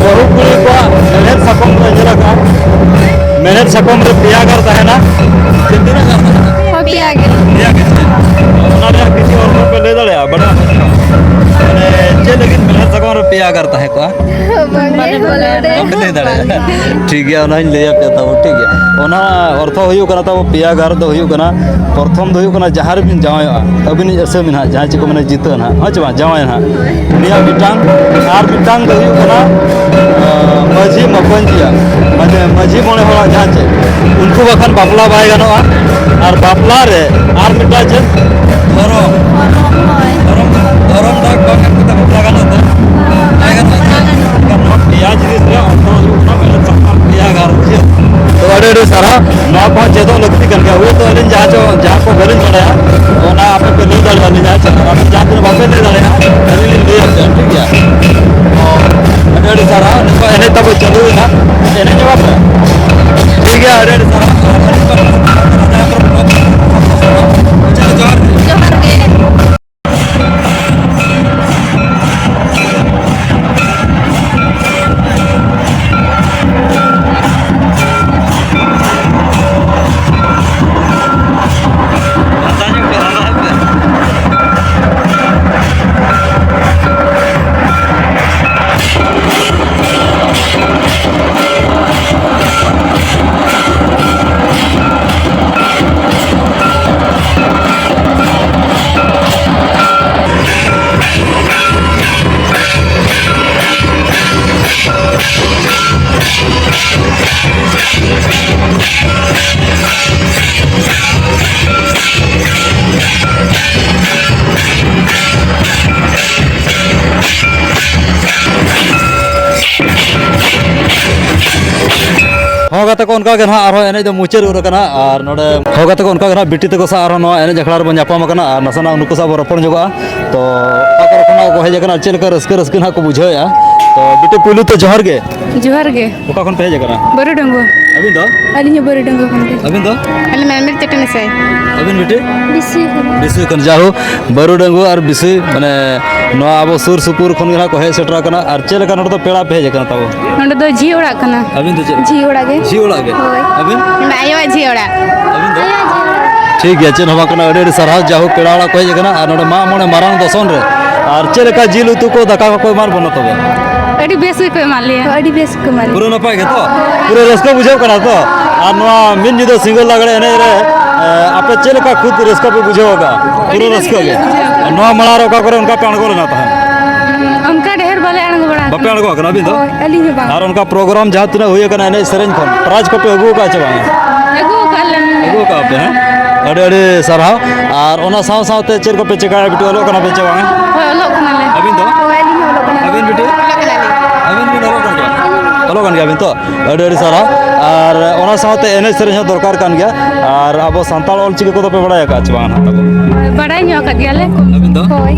ᱵᱟᱹᱦᱩ ᱠᱩᱲᱤ ᱠᱚᱣᱟᱜ ᱢᱮᱲᱦᱮᱫ ᱥᱟᱠᱚᱢ ᱨᱮ ᱧᱮᱞ ᱟᱠᱟᱫ, ᱢᱮᱲᱦᱮᱫ ᱥᱟᱠᱚᱢ ᱨᱮ ᱯᱮᱭᱟ ᱜᱟᱨ ᱛᱟᱦᱮᱱᱟ᱾ ᱪᱮ ᱛᱤᱱᱟᱹᱜ ᱜᱟᱨ ᱛᱟᱦᱮᱱᱟ? ᱦᱳᱭ, ᱯᱮᱭᱟ ᱜᱮ᱾ ᱯᱮᱭᱟ ᱜᱮ ᱪᱮ? ᱚᱱᱟ ᱨᱮᱭᱟᱜ ᱠᱤᱪᱷᱩ ᱚᱨᱛᱷᱚ ᱯᱮ ᱞᱟᱹᱭ ᱫᱟᱲᱮᱭᱟᱜᱼᱟ, ᱵᱟᱰᱟᱭ? ᱢᱟᱱᱮ ᱪᱮᱫ ᱞᱟᱹᱜᱤᱫ ᱢᱮᱲᱦᱮᱫ ᱥᱟᱠᱚᱢ ᱨᱮ ᱯᱮᱭᱟ ᱜᱟᱨ ᱛᱟᱦᱮᱸ ᱠᱚᱜᱼᱟ? ᱵᱟᱝ ᱞᱟᱹᱭ ᱫᱟᱲᱮᱭᱟᱜᱼᱟ᱾ ᱴᱷᱤᱠ ᱜᱮᱭᱟ, ᱚᱱᱟᱧ ᱞᱟᱹᱭ ᱟᱯᱮᱭᱟ ᱛᱟᱵᱚ, ᱴᱷᱤᱠ ᱜᱮᱭᱟ᱾ ᱚᱱᱟ ᱚᱨᱛᱷᱚ ᱦᱩᱭᱩᱜ ᱠᱟᱱᱟ ᱛᱟᱵᱚ, ᱯᱮᱭᱟ ᱜᱟᱨ ᱫᱚ ᱦᱩᱭᱩᱜ ᱠᱟᱱᱟ, ᱯᱨᱚᱛᱷᱚᱢ ᱫᱚ ᱦᱩᱭᱩᱜ ᱠᱟᱱᱟ ᱡᱟᱦᱟᱸ ᱨᱮᱵᱤᱱ ᱡᱟᱶᱟᱭᱚᱜᱼᱟ, ᱟᱹᱵᱤᱱᱤᱡ ᱟᱹᱥᱟᱹᱢᱤ ᱱᱟᱦᱟᱜ, ᱡᱟᱦᱟᱸᱭ ᱪᱮᱫ ᱠᱚ ᱢᱮᱱᱟ, ᱡᱤᱛᱟᱹ ᱱᱟᱦᱟᱜ, ᱦᱮᱸ ᱪᱮ ᱵᱟᱝ, ᱡᱟᱶᱟᱭ ᱱᱟᱦᱟᱜ, ᱩᱱᱤᱭᱟᱜ ᱢᱤᱫᱴᱟᱝ, ᱟᱨ ᱢᱤᱫᱴᱟᱝ ᱫᱚ ᱦᱩᱭᱩᱜ ᱠᱟᱱᱟ, ᱟᱸ, ᱢᱟᱹᱡᱷᱤ ᱢᱟᱯᱟᱧᱡᱤᱭᱟᱜ, ᱢᱟᱱᱮ ᱢᱟᱹᱡᱷᱤ ᱢᱚᱬᱮ ᱦᱚᱲᱟᱜ ᱡᱟᱦᱟᱸ ᱪᱮᱫ, ᱩᱱᱠᱩ ᱵᱟᱠᱷᱟᱱ ᱵᱟᱯᱞᱟ ᱵᱟᱭ ᱜᱟᱱᱚᱜᱼᱟ᱾ ᱟᱨ ᱵᱟᱯᱞᱟ ᱨᱮ ᱟᱨ ᱢᱤᱫᱴᱟᱝ ᱪᱮᱫ, ᱫᱷᱚᱨᱚᱢ, ᱫᱷᱚᱨᱚᱢ, ᱫᱷᱚᱨᱚᱢ ᱫᱟᱜ ᱵᱟᱝ ᱮᱢ ᱠᱟᱛᱮ ᱵᱟᱯᱞᱟ ᱜᱟᱱᱚᱜ ᱛᱮ? ᱵᱟᱭ ᱜᱟᱱᱚᱜᱼᱟ᱾ ᱱᱚᱣᱟ ᱯᱮᱭᱟ ᱡᱤᱱᱤᱥ ᱨᱮᱭᱟᱜ ᱚᱨᱛᱷᱚ ᱦᱩᱭᱩᱜ ᱠᱟᱱᱟ ᱢᱮᱱᱮᱫ ᱥᱟᱯᱲᱟᱣ ᱯᱮᱭᱟ ᱜᱟᱨ᱾ ᱛᱚ ᱟᱹᱰᱤ ᱟᱹᱰᱤ ᱥᱟᱨᱦᱟᱣ᱾ ᱱᱚᱣᱟ ᱠᱚᱦᱚᱸ ᱪᱮᱫᱚᱜ ᱞᱟᱹᱠᱛᱤ ᱠᱟᱱ ᱜᱮᱭᱟ᱾ ᱦᱳᱭᱛᱳ ᱟᱹᱞᱤᱧ ᱡᱟᱦᱟᱸ ᱪᱚ, ᱡᱟᱦᱟᱸ ᱠᱚ ᱵᱟᱹᱞᱤᱧ ᱵᱟᱲᱟᱭᱟ, ᱚᱱᱟ ᱟᱯᱮ ᱯᱮ ᱞᱟᱹᱭ ᱫᱟᱲᱮᱭᱟᱞᱤᱧᱟ᱾ ᱟᱨ ᱟᱯᱮ ᱡᱟᱦᱟᱸ ᱛᱤᱱᱟᱹᱜ ᱵᱟᱯᱮ ᱞᱟᱹᱭ ᱫᱟᱲᱮᱭᱟᱜᱼᱟ, ᱟᱹᱞᱤᱧ ᱞᱤᱧ ᱞᱟᱹᱭ ᱟᱯᱮᱭᱟ, ᱴᱷᱤᱠ ᱜᱮᱭᱟ? ᱛᱚ ᱟᱹᱰᱤ ᱟᱹᱰᱤ ᱥᱟᱨᱦᱟᱣ᱾ ᱱᱤᱛᱚᱜ ᱮᱱᱮᱡ ᱛᱟᱵᱚ ᱪᱟᱹᱞᱩᱭᱮᱱᱟ, ᱮᱱᱮᱡ ᱧᱚᱜᱟ ᱯᱮ᱾ ᱴᱷᱤᱠ ᱜᱮᱭᱟ, ᱟᱹᱰᱤ ᱟᱹᱰᱤ ᱥᱟᱨᱦᱟᱣ᱾ ᱡᱚᱦᱟᱨ ᱜᱮ᱾ ᱦᱚᱸ ᱜᱟᱛᱮ ᱠᱚ, ᱚᱱᱠᱟ ᱜᱮ ᱱᱟᱦᱟᱜ ᱟᱨᱦᱚᱸ ᱮᱱᱮᱡ ᱫᱚ ᱢᱩᱪᱟᱹᱫ ᱜᱚᱫ ᱟᱠᱟᱱᱟ᱾ ᱟᱨ ᱱᱚᱰᱮ ᱦᱚᱸ ᱜᱟᱛᱮ ᱠᱚ, ᱚᱱᱠᱟ ᱜᱮ ᱱᱟᱦᱟᱜ ᱵᱤᱴᱤ ᱛᱟᱠᱚ ᱥᱟᱶ ᱟᱨᱦᱚᱸ ᱱᱚᱣᱟ ᱮᱱᱮᱡ ᱟᱠᱷᱲᱟ ᱨᱮᱵᱚᱱ ᱧᱟᱯᱟᱢ ᱟᱠᱟᱱᱟ ᱟᱨ ᱱᱟᱥᱮᱱᱟᱜ ᱱᱩᱠᱩ ᱥᱟᱶ ᱵᱚᱱ ᱨᱚᱯᱚᱲ ᱧᱚᱜᱚᱜᱼᱟ᱾ ᱛᱚ ᱚᱠᱟ ᱠᱚᱨᱮ ᱠᱷᱚᱱᱟᱜ ᱠᱚ ᱦᱮᱡ ᱟᱠᱟᱱᱟ, ᱪᱮᱫ ᱞᱮᱠᱟ ᱨᱟᱹᱥᱠᱟᱹ, ᱨᱟᱹᱥᱠᱟᱹ ᱱᱟᱦᱟᱜ ᱠᱚ ᱵᱩᱡᱷᱟᱹᱣᱮᱫᱼᱟ᱾ ᱛᱚ ᱵᱤᱴᱤ, ᱯᱩᱭᱞᱩ ᱛᱮ ᱡᱚᱦᱟᱨ ᱜᱮ᱾ ᱡᱚᱦᱟᱨ ᱜᱮ᱾ ᱚᱠᱟ ᱠᱷᱚᱱ ᱯᱮ ᱦᱮᱡ ᱟᱠᱟᱱᱟ? ᱵᱟᱹᱨᱩᱰᱟᱸᱜᱟ᱾ ᱟᱹᱵᱤᱱ ᱫᱚ? ᱟᱹᱞᱤᱧ ᱦᱚᱸ ᱵᱟᱹᱨᱩᱰᱟᱸᱜᱟ ᱠᱷᱚᱱ ᱜᱮ᱾ ᱟᱹᱵᱤᱱ ᱫᱚ? ᱟᱞᱮ ᱢᱮᱨᱢᱮᱨ ᱪᱟᱹᱴᱟᱹᱱᱤ ᱥᱟᱭ᱾ ᱟᱹᱵᱤᱱ ᱵᱤᱴᱤ? ᱵᱤᱥᱩᱭ ᱠᱷᱚᱱ᱾ ᱵᱤᱥᱩᱭ ᱠᱷᱚᱱ᱾ ᱡᱟᱦᱳ, ᱵᱟᱹᱨᱩᱰᱟᱸᱜᱟ ᱟᱨ ᱵᱤᱥᱩᱭ, ᱢᱟᱱᱮ, ᱱᱚᱣᱟ ᱟᱵᱚ ᱥᱩᱨ ᱥᱩᱯᱩᱨ ᱠᱷᱚᱱ ᱜᱮ ᱱᱟᱦᱟᱜ ᱠᱚ ᱦᱮᱡ ᱥᱮᱴᱮᱨ ᱟᱠᱟᱱᱟ᱾ ᱟᱨ ᱪᱮᱫ ᱞᱮᱠᱟ ᱱᱚᱰᱮ ᱫᱚ ᱯᱮᱲᱟ ᱯᱮ ᱦᱮᱡ ᱟᱠᱟᱱᱟ ᱛᱟᱵᱚ? ᱱᱚᱰᱮ ᱫᱚ ᱡᱷᱤ ᱚᱲᱟᱜ ᱠᱟᱱᱟ᱾ ᱟᱹᱵᱤᱱ ᱫᱚ ᱪᱮᱫ? ᱡᱷᱤ ᱚᱲᱟᱜ ᱜᱮ᱾ ᱡᱷᱤ ᱚᱲᱟᱜ ᱜᱮ? ᱦᱳᱭ᱾ ᱟᱹᱵᱤᱱ? ᱱᱚᱰᱮ ᱟᱭᱳᱣᱟᱜ ᱡᱷᱤ ᱚᱲᱟᱜ᱾ ᱟᱹᱵᱤᱱ ᱫᱚ? ᱴᱷᱤᱠ ᱜᱮᱭᱟ, ᱪᱮᱫ ᱦᱚᱸ ᱵᱟᱝ ᱠᱟᱱᱟ᱾ ᱟᱹᱰᱤ ᱟᱹᱰᱤ ᱥᱟᱨᱦᱟᱣ, ᱡᱟᱦᱳᱠ ᱯᱮᱲᱟ ᱚᱲᱟᱜ ᱠᱚ ᱦᱮᱡ ᱟᱠᱟᱱᱟ᱾ ᱟᱨ ᱱᱚᱰᱮ ᱢᱟᱜ ᱢᱚᱬᱮ ᱢᱟᱨᱟᱝ ᱫᱚᱥᱚᱱ ᱨᱮ ᱟᱨ ᱪᱮᱫ ᱞᱮᱠᱟ ᱡᱤᱞ ᱩᱛᱩ ᱠᱚ, ᱫᱟᱠᱟ ᱠᱚᱠᱚ ᱮᱢᱟᱫ ᱵᱚᱱᱟ ᱛᱚᱵᱮ? ᱟᱹᱰᱤ ᱵᱮᱥ ᱜᱮᱠᱚ ᱮᱢᱟᱫ ᱞᱮᱭᱟ᱾ ᱟᱹᱰᱤ ᱵᱮᱥ ᱜᱮᱠᱚ ᱮᱢᱟᱫ ᱞᱮᱭᱟ᱾ ᱯᱩᱨᱟᱹ ᱱᱟᱯᱟᱭ ᱜᱮᱛᱚ? ᱯᱩᱨᱟᱹ ᱨᱟᱹᱥᱠᱟᱹ ᱵᱩᱡᱷᱟᱹᱜ ᱠᱟᱱᱟ ᱛᱚ? ᱟᱨ ᱱᱚᱣᱟ ᱢᱤᱫ ᱧᱤᱫᱟᱹ ᱥᱤᱸᱜᱟᱹᱲ ᱞᱟᱜᱽᱲᱮ ᱮᱱᱮᱡ ᱨᱮ, ᱮ, ᱟᱯᱮ ᱪᱮᱫ ᱞᱮᱠᱟ ᱠᱷᱩᱫ ᱨᱟᱹᱥᱠᱟᱹ ᱯᱮ ᱵᱩᱡᱷᱟᱹᱣ ᱟᱠᱟᱫᱼᱟ? ᱯᱩᱨᱟᱹ ᱟᱹᱰᱤ ᱨᱟᱹᱥᱠᱟᱹ ᱨᱟᱹᱥᱠᱟᱹ ᱜᱮ᱾ ᱞᱮ ᱵᱩᱡᱷᱟᱹᱣ ᱟᱠᱟᱫᱼᱟ᱾ ᱱᱚᱣᱟ ᱢᱟᱲᱟᱝ ᱨᱮ ᱚᱠᱟ ᱠᱚᱨᱮ ᱚᱱᱠᱟ ᱯᱮ ᱟᱬᱜᱚ ᱞᱮᱱᱟ ᱛᱟᱦᱮᱸᱫ? ᱚᱱᱠᱟ ᱰᱷᱮᱨ ᱵᱟᱞᱮ ᱟᱬᱜᱚ ᱵᱟᱲᱟ ᱵᱟᱯᱮ ᱟᱠᱟᱱᱟ᱾ ᱟᱬᱜᱚ ᱟᱠᱟᱱᱟ ᱟᱹᱵᱤᱱ ᱫᱚ? ᱦᱳᱭ, ᱟᱹᱞᱤᱧ ᱦᱚᱸ ᱵᱟᱝ᱾ ᱟᱨ ᱚᱱᱠᱟ ᱯᱨᱳᱜᱨᱟᱢ ᱡᱟᱦᱟᱸ ᱛᱤᱱᱟᱹᱜ ᱦᱩᱭ ᱟᱠᱟᱱᱟ, ᱮᱱᱮᱡ ᱥᱮᱨᱮᱧ ᱠᱷᱚᱱ ᱯᱨᱟᱭᱤᱡᱽ ᱠᱚᱯᱮ ᱟᱹᱜᱩ ᱟᱠᱟᱫᱼᱟ ᱪᱮ ᱵᱟᱝ? ᱟᱹᱜᱩ ᱟᱠᱟᱫ ᱞᱮ᱾ ᱟᱹᱜᱩ ᱟᱠᱟᱫ ᱯᱮ, ᱦᱮᱸ? ᱟᱹᱰᱤ ᱟᱹᱰᱤ ᱥᱟᱨᱦᱟᱣ᱾ ᱟᱨ ᱚᱱᱟ ᱥᱟᱶ ᱥᱟᱶᱛᱮ ᱪᱮᱫ ᱠᱚᱯᱮ ᱪᱮᱠᱟᱭᱟ? ᱵᱤᱴᱤ, ᱚᱞᱚᱜ ᱠᱟᱱᱟ ᱯᱮ ᱪᱮ ᱵᱟᱝ? ᱦᱳᱭ, ᱚᱞᱚᱜ ᱠᱟᱱᱟᱞᱮ᱾ ᱟᱹᱵᱤᱱ ᱫᱚ? ᱦᱳᱭ, ᱟᱹᱞᱤᱧ ᱦᱚᱸ ᱚᱞᱚᱜ ᱠᱟᱱᱟᱞᱤᱧ᱾ ᱟᱹᱵᱤᱱ ᱵᱤᱴᱤ? ᱚᱞᱚᱜ ᱠᱟᱱᱟᱞᱤᱧ᱾ ᱟᱹᱵᱤᱱ ᱵᱤᱱ ᱚᱞᱚᱜ ᱠᱟᱱ ᱜᱮᱭᱟ? ᱚᱞᱚᱜ ᱠᱟᱱ ᱜᱮᱭᱟ ᱵᱤᱱ ᱛᱚ? ᱟᱹᱰᱤ ᱟᱹᱰᱤ ᱥᱟᱨᱦᱟᱣ᱾ ᱟᱨ ᱚᱱᱟ ᱥᱟᱶᱛᱮ ᱮᱱᱮᱡ ᱥᱮᱨᱮᱧ ᱦᱚᱸ ᱫᱚᱨᱠᱟᱨ ᱠᱟᱱ ᱜᱮᱭᱟ᱾ ᱟᱨ ᱟᱵᱚ ᱥᱟᱱᱛᱟᱲ ᱚᱞ ᱪᱤᱠᱤ ᱠᱚᱫᱚ ᱯᱮ ᱵᱟᱲᱟᱭ ᱟᱠᱟᱫ ᱪᱮ ᱵᱟᱝ ᱱᱟᱦᱟᱜ ᱛᱟᱵᱚ? ᱦᱳᱭ, ᱵᱟᱲᱟᱭ ᱧᱚᱜ ᱟᱠᱟᱫ ᱜᱮᱭᱟᱞᱮ᱾ ᱟᱹᱵᱤᱱ ᱫᱚ? ᱦᱳᱭ᱾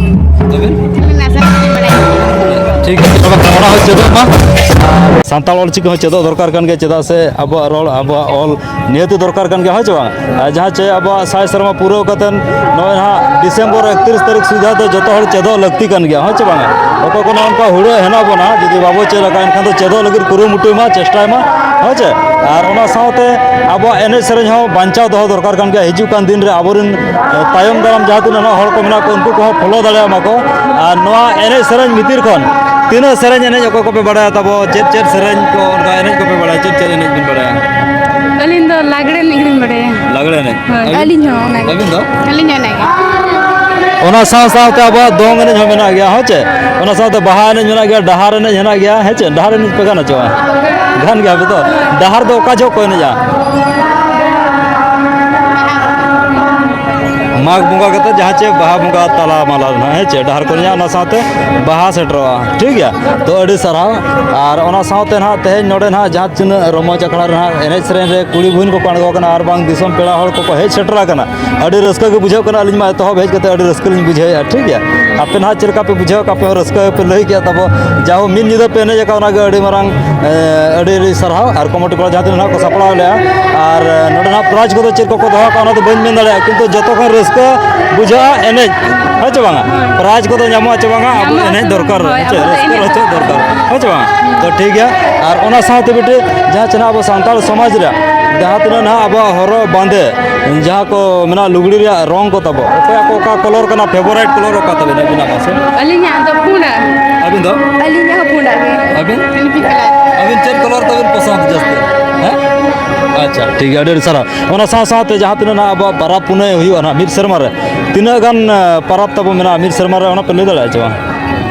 ᱟᱹᱵᱤᱱ? ᱱᱟᱥᱮ ᱱᱟᱥᱮ ᱞᱤᱧ ᱵᱟᱲᱟᱭᱟ᱾ ᱴᱷᱤᱠ ᱜᱮᱭᱟ, ᱛᱚᱵᱮ ᱚᱱᱟ ᱦᱚᱸ ᱪᱮᱫᱚᱜ ᱢᱟ᱾ ᱥᱟᱱᱛᱟᱲ ᱚᱞ ᱪᱤᱠᱤ ᱦᱚᱸ ᱪᱮᱫᱚᱜ ᱫᱚᱨᱠᱟᱨ ᱠᱟᱱ ᱜᱮᱭᱟ, ᱪᱮᱫᱟᱜ ᱥᱮ ᱟᱵᱚᱣᱟᱜ ᱨᱚᱲ, ᱟᱵᱚᱣᱟᱜ ᱚᱞ ᱱᱤᱦᱟᱹᱛᱤ ᱫᱚᱨᱠᱟᱨ ᱠᱟᱱ ᱜᱮᱭᱟ, ᱦᱳᱭ ᱪᱮ ᱵᱟᱝ? ᱟᱨ ᱡᱟᱦᱟᱸ ᱪᱮ ᱟᱵᱚᱣᱟᱜ ᱥᱟᱭ ᱥᱮᱨᱢᱟ ᱯᱩᱨᱟᱹᱣ ᱠᱟᱛᱮᱱ ᱱᱚᱜᱼᱚᱭ ᱱᱟᱦᱟᱜ ᱰᱤᱥᱮᱢᱵᱚᱨ ᱮᱠᱛᱤᱨᱤᱥ ᱛᱟᱹᱨᱤᱠᱷ ᱥᱩᱫᱷᱟ ᱫᱚ ᱡᱚᱛᱚ ᱦᱚᱲ ᱪᱮᱫᱚᱜ ᱞᱟᱹᱠᱛᱤ ᱠᱟᱱ ᱜᱮᱭᱟ, ᱦᱳᱭ ᱪᱮ ᱵᱟᱝᱟ? ᱚᱠᱚᱭ ᱠᱚ ᱱᱚᱜᱼᱚ ᱱᱚᱝᱠᱟ ᱦᱩᱲᱟᱹ ᱦᱮᱱᱟᱜ ᱵᱚᱱᱟ, ᱡᱩᱫᱤ ᱵᱟᱵᱚ ᱪᱮᱫ ᱟᱠᱟᱫᱼᱟ, ᱮᱱᱠᱷᱟᱱ ᱫᱚ ᱪᱮᱫᱚᱜ ᱞᱟᱹᱜᱤᱫ ᱠᱩᱨᱩᱢᱩᱴᱩᱭ ᱢᱟ, ᱪᱮᱥᱴᱟᱭ ᱢᱟ, ᱦᱳᱭ ᱪᱮ? ᱟᱨ ᱚᱱᱟ ᱥᱟᱶᱛᱮ ᱟᱵᱚᱣᱟᱜ ᱮᱱᱮᱡ ᱥᱮᱨᱮᱧ ᱦᱚᱸ ᱵᱟᱧᱪᱟᱣ ᱫᱚᱦᱚ ᱫᱚᱨᱠᱟᱨ ᱠᱟᱱ ᱜᱮᱭᱟ᱾ ᱦᱤᱡᱩᱜ ᱠᱟᱱ ᱫᱤᱱ ᱨᱮ ᱟᱵᱚᱨᱮᱱ, ᱮ, ᱛᱟᱭᱚᱢ ᱫᱟᱨᱟᱢ ᱡᱟᱦᱟᱸ ᱛᱤᱱᱟᱹᱜ ᱱᱟᱦᱟᱜ ᱦᱚᱲ ᱠᱚ ᱢᱮᱱᱟᱜ ᱠᱚ, ᱩᱱᱠᱩ ᱠᱚᱦᱚᱸ ᱯᱷᱚᱞᱳ ᱫᱟᱲᱮᱭᱟᱜ ᱢᱟᱠᱚ᱾ ᱟᱨ ᱱᱚᱣᱟ ᱮᱱᱮᱡ ᱥᱮᱨᱮᱧ ᱵᱷᱤᱛᱤᱨ ᱠᱷᱚᱱ ᱛᱤᱱᱟᱹᱜ ᱥᱮᱨᱮᱧ ᱮᱱᱮᱡ ᱚᱠᱚᱭ ᱠᱚᱯᱮ ᱵᱟᱲᱟᱭᱟ ᱛᱟᱵᱚ? ᱪᱮᱫ ᱪᱮᱫ ᱥᱮᱨᱮᱧ ᱠᱚ, ᱚᱱᱠᱟ ᱮᱱᱮᱡ ᱠᱚᱯᱮ ᱵᱟᱲᱟᱭᱟ? ᱪᱮᱫ ᱪᱮᱫ ᱮᱱᱮᱡ ᱵᱤᱱ ᱵᱟᱲᱟᱭᱟ? ᱟᱹᱞᱤᱧ ᱫᱚ ᱞᱟᱜᱽᱲᱮ ᱮᱱᱮᱡ ᱜᱮᱞᱤᱧ ᱵᱟᱲᱟᱭᱟ᱾ ᱞᱟᱜᱽᱲᱮ ᱮᱱᱮᱡ? ᱦᱳᱭ᱾ ᱟᱹᱵᱤᱱ? ᱟᱹᱞᱤᱧ ᱦᱚᱸ ᱚᱱᱟᱜᱮ᱾ ᱟᱹᱵᱤᱱ ᱫᱚ? ᱟᱹᱞᱤᱧ ᱦᱚᱸ ᱚᱱᱟᱜᱮ᱾ ᱚᱱᱟ ᱥᱟᱶ ᱥᱟᱶᱛᱮ ᱟᱵᱚᱣᱟᱜ ᱫᱚᱝ ᱮᱱᱮᱡ ᱦᱚᱸ ᱢᱮᱱᱟᱜ ᱜᱮᱭᱟ, ᱦᱳᱭ ᱪᱮ? ᱚᱱᱟ ᱥᱟᱶᱛᱮ ᱵᱟᱦᱟ ᱮᱱᱮᱡ ᱢᱮᱱᱟᱜ ᱜᱮᱭᱟ, ᱰᱟᱦᱟᱨ ᱮᱱᱮᱡ ᱦᱮᱱᱟᱜ ᱜᱮᱭᱟ, ᱦᱮᱸ ᱪᱮ? ᱰᱟᱦᱟᱨ ᱮᱱᱮᱡ ᱯᱮ ᱜᱟᱱᱟ ᱪᱮ ᱵᱟᱝ? ᱜᱟᱱ ᱜᱮᱭᱟ ᱯᱮ ᱛᱚ? ᱰᱟᱦᱟᱨ ᱫᱚ ᱚᱠᱟ ᱡᱚᱦᱚᱜ ᱠᱚ ᱮᱱᱮᱡᱟ? ᱢᱟᱜᱽ ᱵᱚᱸᱜᱟ ᱠᱟᱛᱮ, ᱡᱟᱦᱟᱸ ᱪᱮ ᱵᱟᱦᱟ ᱵᱚᱸᱜᱟ ᱛᱟᱞᱟ ᱢᱟᱞᱟ ᱨᱮ ᱱᱟᱦᱟᱜ, ᱦᱮᱸ ᱪᱮ? ᱰᱟᱦᱟᱨ ᱠᱚ ᱮᱱᱮᱡᱟ, ᱚᱱᱟ ᱥᱟᱶᱛᱮ ᱵᱟᱦᱟ ᱥᱮᱴᱮᱨᱚᱜᱼᱟ, ᱴᱷᱤᱠ ᱜᱮᱭᱟ? ᱛᱚ ᱟᱹᱰᱤ ᱥᱟᱨᱦᱟᱣ᱾ ᱟᱨ ᱚᱱᱟ ᱥᱟᱶᱛᱮ ᱱᱟᱦᱟᱜ ᱛᱮᱦᱮᱧ ᱱᱚᱰᱮ ᱱᱟᱦᱟᱜ ᱡᱟᱦᱟᱸ ᱛᱤᱱᱟᱹᱜ ᱨᱚᱢᱚᱡᱽ ᱟᱠᱷᱲᱟ ᱨᱮ ᱱᱟᱦᱟᱜ ᱮᱱᱮᱡ ᱥᱮᱨᱮᱧ ᱨᱮ ᱠᱩᱲᱤ ᱵᱚᱦᱤᱱ ᱠᱚᱠᱚ ᱟᱬᱜᱚ ᱟᱠᱟᱱᱟ ᱟᱨ ᱵᱟᱝ ᱫᱤᱥᱚᱢ ᱯᱮᱲᱟ ᱦᱚᱲ ᱠᱚᱠᱚ ᱦᱮᱡ ᱥᱮᱴᱮᱨ ᱟᱠᱟᱱᱟ, ᱟᱹᱰᱤ ᱨᱟᱹᱥᱠᱟᱹ ᱜᱮ ᱵᱩᱡᱷᱟᱹᱜ ᱠᱟᱱᱟ᱾ ᱟᱹᱞᱤᱧ ᱢᱟ ᱮᱛᱚᱦᱚᱵ ᱦᱮᱡ ᱠᱟᱛᱮ ᱟᱹᱰᱤ ᱨᱟᱹᱥᱠᱟᱹ ᱞᱤᱧ ᱵᱩᱡᱷᱟᱹᱣᱮᱫᱼᱟ, ᱴᱷᱤᱠ ᱜᱮᱭᱟ? ᱟᱯᱮ ᱱᱟᱦᱟᱜ ᱪᱮᱫ ᱞᱮᱠᱟ ᱯᱮ ᱵᱩᱡᱷᱟᱹᱣ ᱠᱟᱜᱼᱟ? ᱟᱯᱮ ᱦᱚᱸ ᱨᱟᱹᱥᱠᱟᱹ ᱜᱮᱯᱮ ᱞᱟᱹᱭ ᱠᱮᱜᱼᱟ ᱛᱟᱵᱚ᱾ ᱡᱟᱦᱳ, ᱢᱤᱫ ᱧᱤᱫᱟᱹ ᱯᱮ ᱮᱱᱮᱡ ᱟᱠᱟᱫ, ᱚᱱᱟᱜᱮ ᱟᱹᱰᱤ ᱢᱟᱨᱟᱝ, ᱮ, ᱟᱹᱰᱤ ᱟᱹᱰᱤ ᱥᱟᱨᱦᱟᱣ᱾ ᱟᱨ ᱠᱚᱢᱤᱴᱤ ᱠᱚᱲᱟ ᱡᱟᱦᱟᱸ ᱛᱤᱱᱟᱹᱜ ᱱᱟᱦᱟᱜ ᱠᱚ ᱥᱟᱯᱲᱟᱣ ᱞᱮᱜᱼᱟ, ᱟᱨ, ᱮ, ᱱᱚᱰᱮ ᱱᱟᱦᱟᱜ ᱯᱨᱟᱭᱤᱡᱽ ᱠᱚᱫᱚ ᱪᱮᱫ ᱠᱚᱠᱚ ᱫᱚᱦᱚ ᱠᱟᱜᱼᱟ, ᱚᱱᱟ ᱫᱚ ᱵᱟᱹᱧ ᱢᱮᱱ ᱫᱟᱲᱮᱭᱟᱜᱼᱟ, ᱠᱤᱱᱛᱩ ᱡᱚᱛᱚ ᱠᱷᱚᱱ ᱨᱟᱹᱥᱠᱟᱹ ᱵᱩᱡᱷᱟᱹᱜᱼᱟ ᱮᱱᱮᱡ, ᱦᱳᱭ ᱪᱮ ᱵᱟᱝᱟ? ᱯᱨᱟᱭᱤᱡᱽ ᱠᱚᱫᱚ ᱧᱟᱢᱚᱜᱼᱟ ᱪᱮ ᱵᱟᱝᱟ? ᱟᱵᱚ ᱧᱟᱢᱚᱜᱼᱟ ᱮᱱᱮᱡ ᱥᱮ ᱫᱚᱨᱠᱟᱨ, ᱵᱟᱝ? ᱦᱳᱭ, ᱦᱮᱸ ᱪᱮ? ᱟᱵᱚ ᱫᱚ ᱨᱟᱹᱥᱠᱟᱹ ᱮᱱᱮᱡ ᱦᱚᱪᱚ ᱫᱚᱨᱠᱟᱨ᱾ ᱫᱚᱨᱠᱟᱨ, ᱦᱳᱭ ᱪᱮ ᱵᱟᱝᱟ? ᱛᱚ ᱴᱷᱤᱠ ᱜᱮᱭᱟ, ᱟᱨ ᱚᱱᱟ ᱥᱟᱶᱛᱮ ᱢᱤᱫᱴᱮᱡ ᱡᱟᱦᱟᱸ ᱪᱮ ᱱᱟᱦᱟᱜ ᱟᱵᱚ ᱥᱟᱱᱛᱟᱲ ᱥᱚᱢᱟᱡᱽ ᱨᱮᱭᱟᱜ ᱡᱟᱦᱟᱸ ᱛᱤᱱᱟᱹᱜ ᱱᱟᱦᱟᱜ ᱟᱵᱚᱣᱟᱜ ᱦᱚᱨᱚᱜ ᱵᱟᱸᱫᱮ, ᱡᱟᱦᱟᱸ ᱠᱚ ᱢᱮᱱᱟᱜᱼᱟ, ᱞᱩᱜᱽᱲᱤ ᱨᱮᱭᱟᱜ ᱨᱚᱝ ᱠᱚ ᱛᱟᱵᱚ, ᱚᱠᱚᱭᱟᱜ ᱠᱚ ᱚᱠᱟ ᱠᱚᱞᱚᱨ ᱠᱟᱱᱟ, ᱯᱷᱮᱵᱟᱨᱟᱭᱤᱴ ᱠᱚᱞᱚᱨ ᱚᱠᱟ ᱛᱟᱵᱮᱱ ᱟᱹᱵᱤᱱᱟᱜ ᱢᱟᱥᱮ? ᱟᱹᱞᱤᱧᱟᱜ ᱫᱚ ᱯᱩᱸᱰᱟᱜ᱾ ᱟᱹᱵᱤᱱ ᱫᱚ? ᱟᱹᱞᱤᱧᱟᱜ ᱦᱚᱸ ᱯᱩᱸᱰᱟᱜ ᱜᱮ᱾ ᱟᱹᱵᱤᱱ? ᱯᱤᱝᱠᱤ ᱠᱟᱞᱟᱨ᱾ ᱟᱹᱵᱤᱱ ᱪᱮᱫ ᱠᱚᱞᱚᱨ ᱛᱟᱵᱤᱱ ᱯᱚᱥᱚᱸᱫ ᱡᱟᱹᱥᱛᱤ? ᱦᱮᱸ? ᱟᱪᱪᱷᱟ, ᱴᱷᱤᱠ ᱜᱮᱭᱟ, ᱟᱹᱰᱤ ᱟᱹᱰᱤ ᱥᱟᱨᱦᱟᱣ᱾ ᱚᱱᱟ ᱥᱟᱶ ᱥᱟᱶᱛᱮ ᱡᱟᱦᱟᱸ ᱛᱤᱱᱟᱹᱜ ᱱᱟᱦᱟᱜ ᱟᱵᱚᱣᱟᱜ ᱯᱟᱨᱟᱵᱽ ᱯᱩᱱᱟᱹᱭ ᱦᱩᱭᱩᱜᱼᱟ ᱱᱟᱦᱟᱜ ᱢᱤᱫ ᱥᱮᱨᱢᱟ ᱨᱮ, ᱛᱤᱱᱟᱹᱜ ᱜᱟᱱ, ᱟ, ᱯᱟᱨᱟᱵᱽ ᱛᱟᱵᱚ ᱢᱮᱱᱟᱜᱼᱟ ᱢᱤᱫ ᱥᱮᱨᱢᱟ ᱨᱮ, ᱚᱱᱟ ᱯᱮ ᱞᱟᱹᱭ ᱫᱟᱲᱮᱭᱟᱜᱼᱟ ᱪᱮ ᱵᱟᱝ?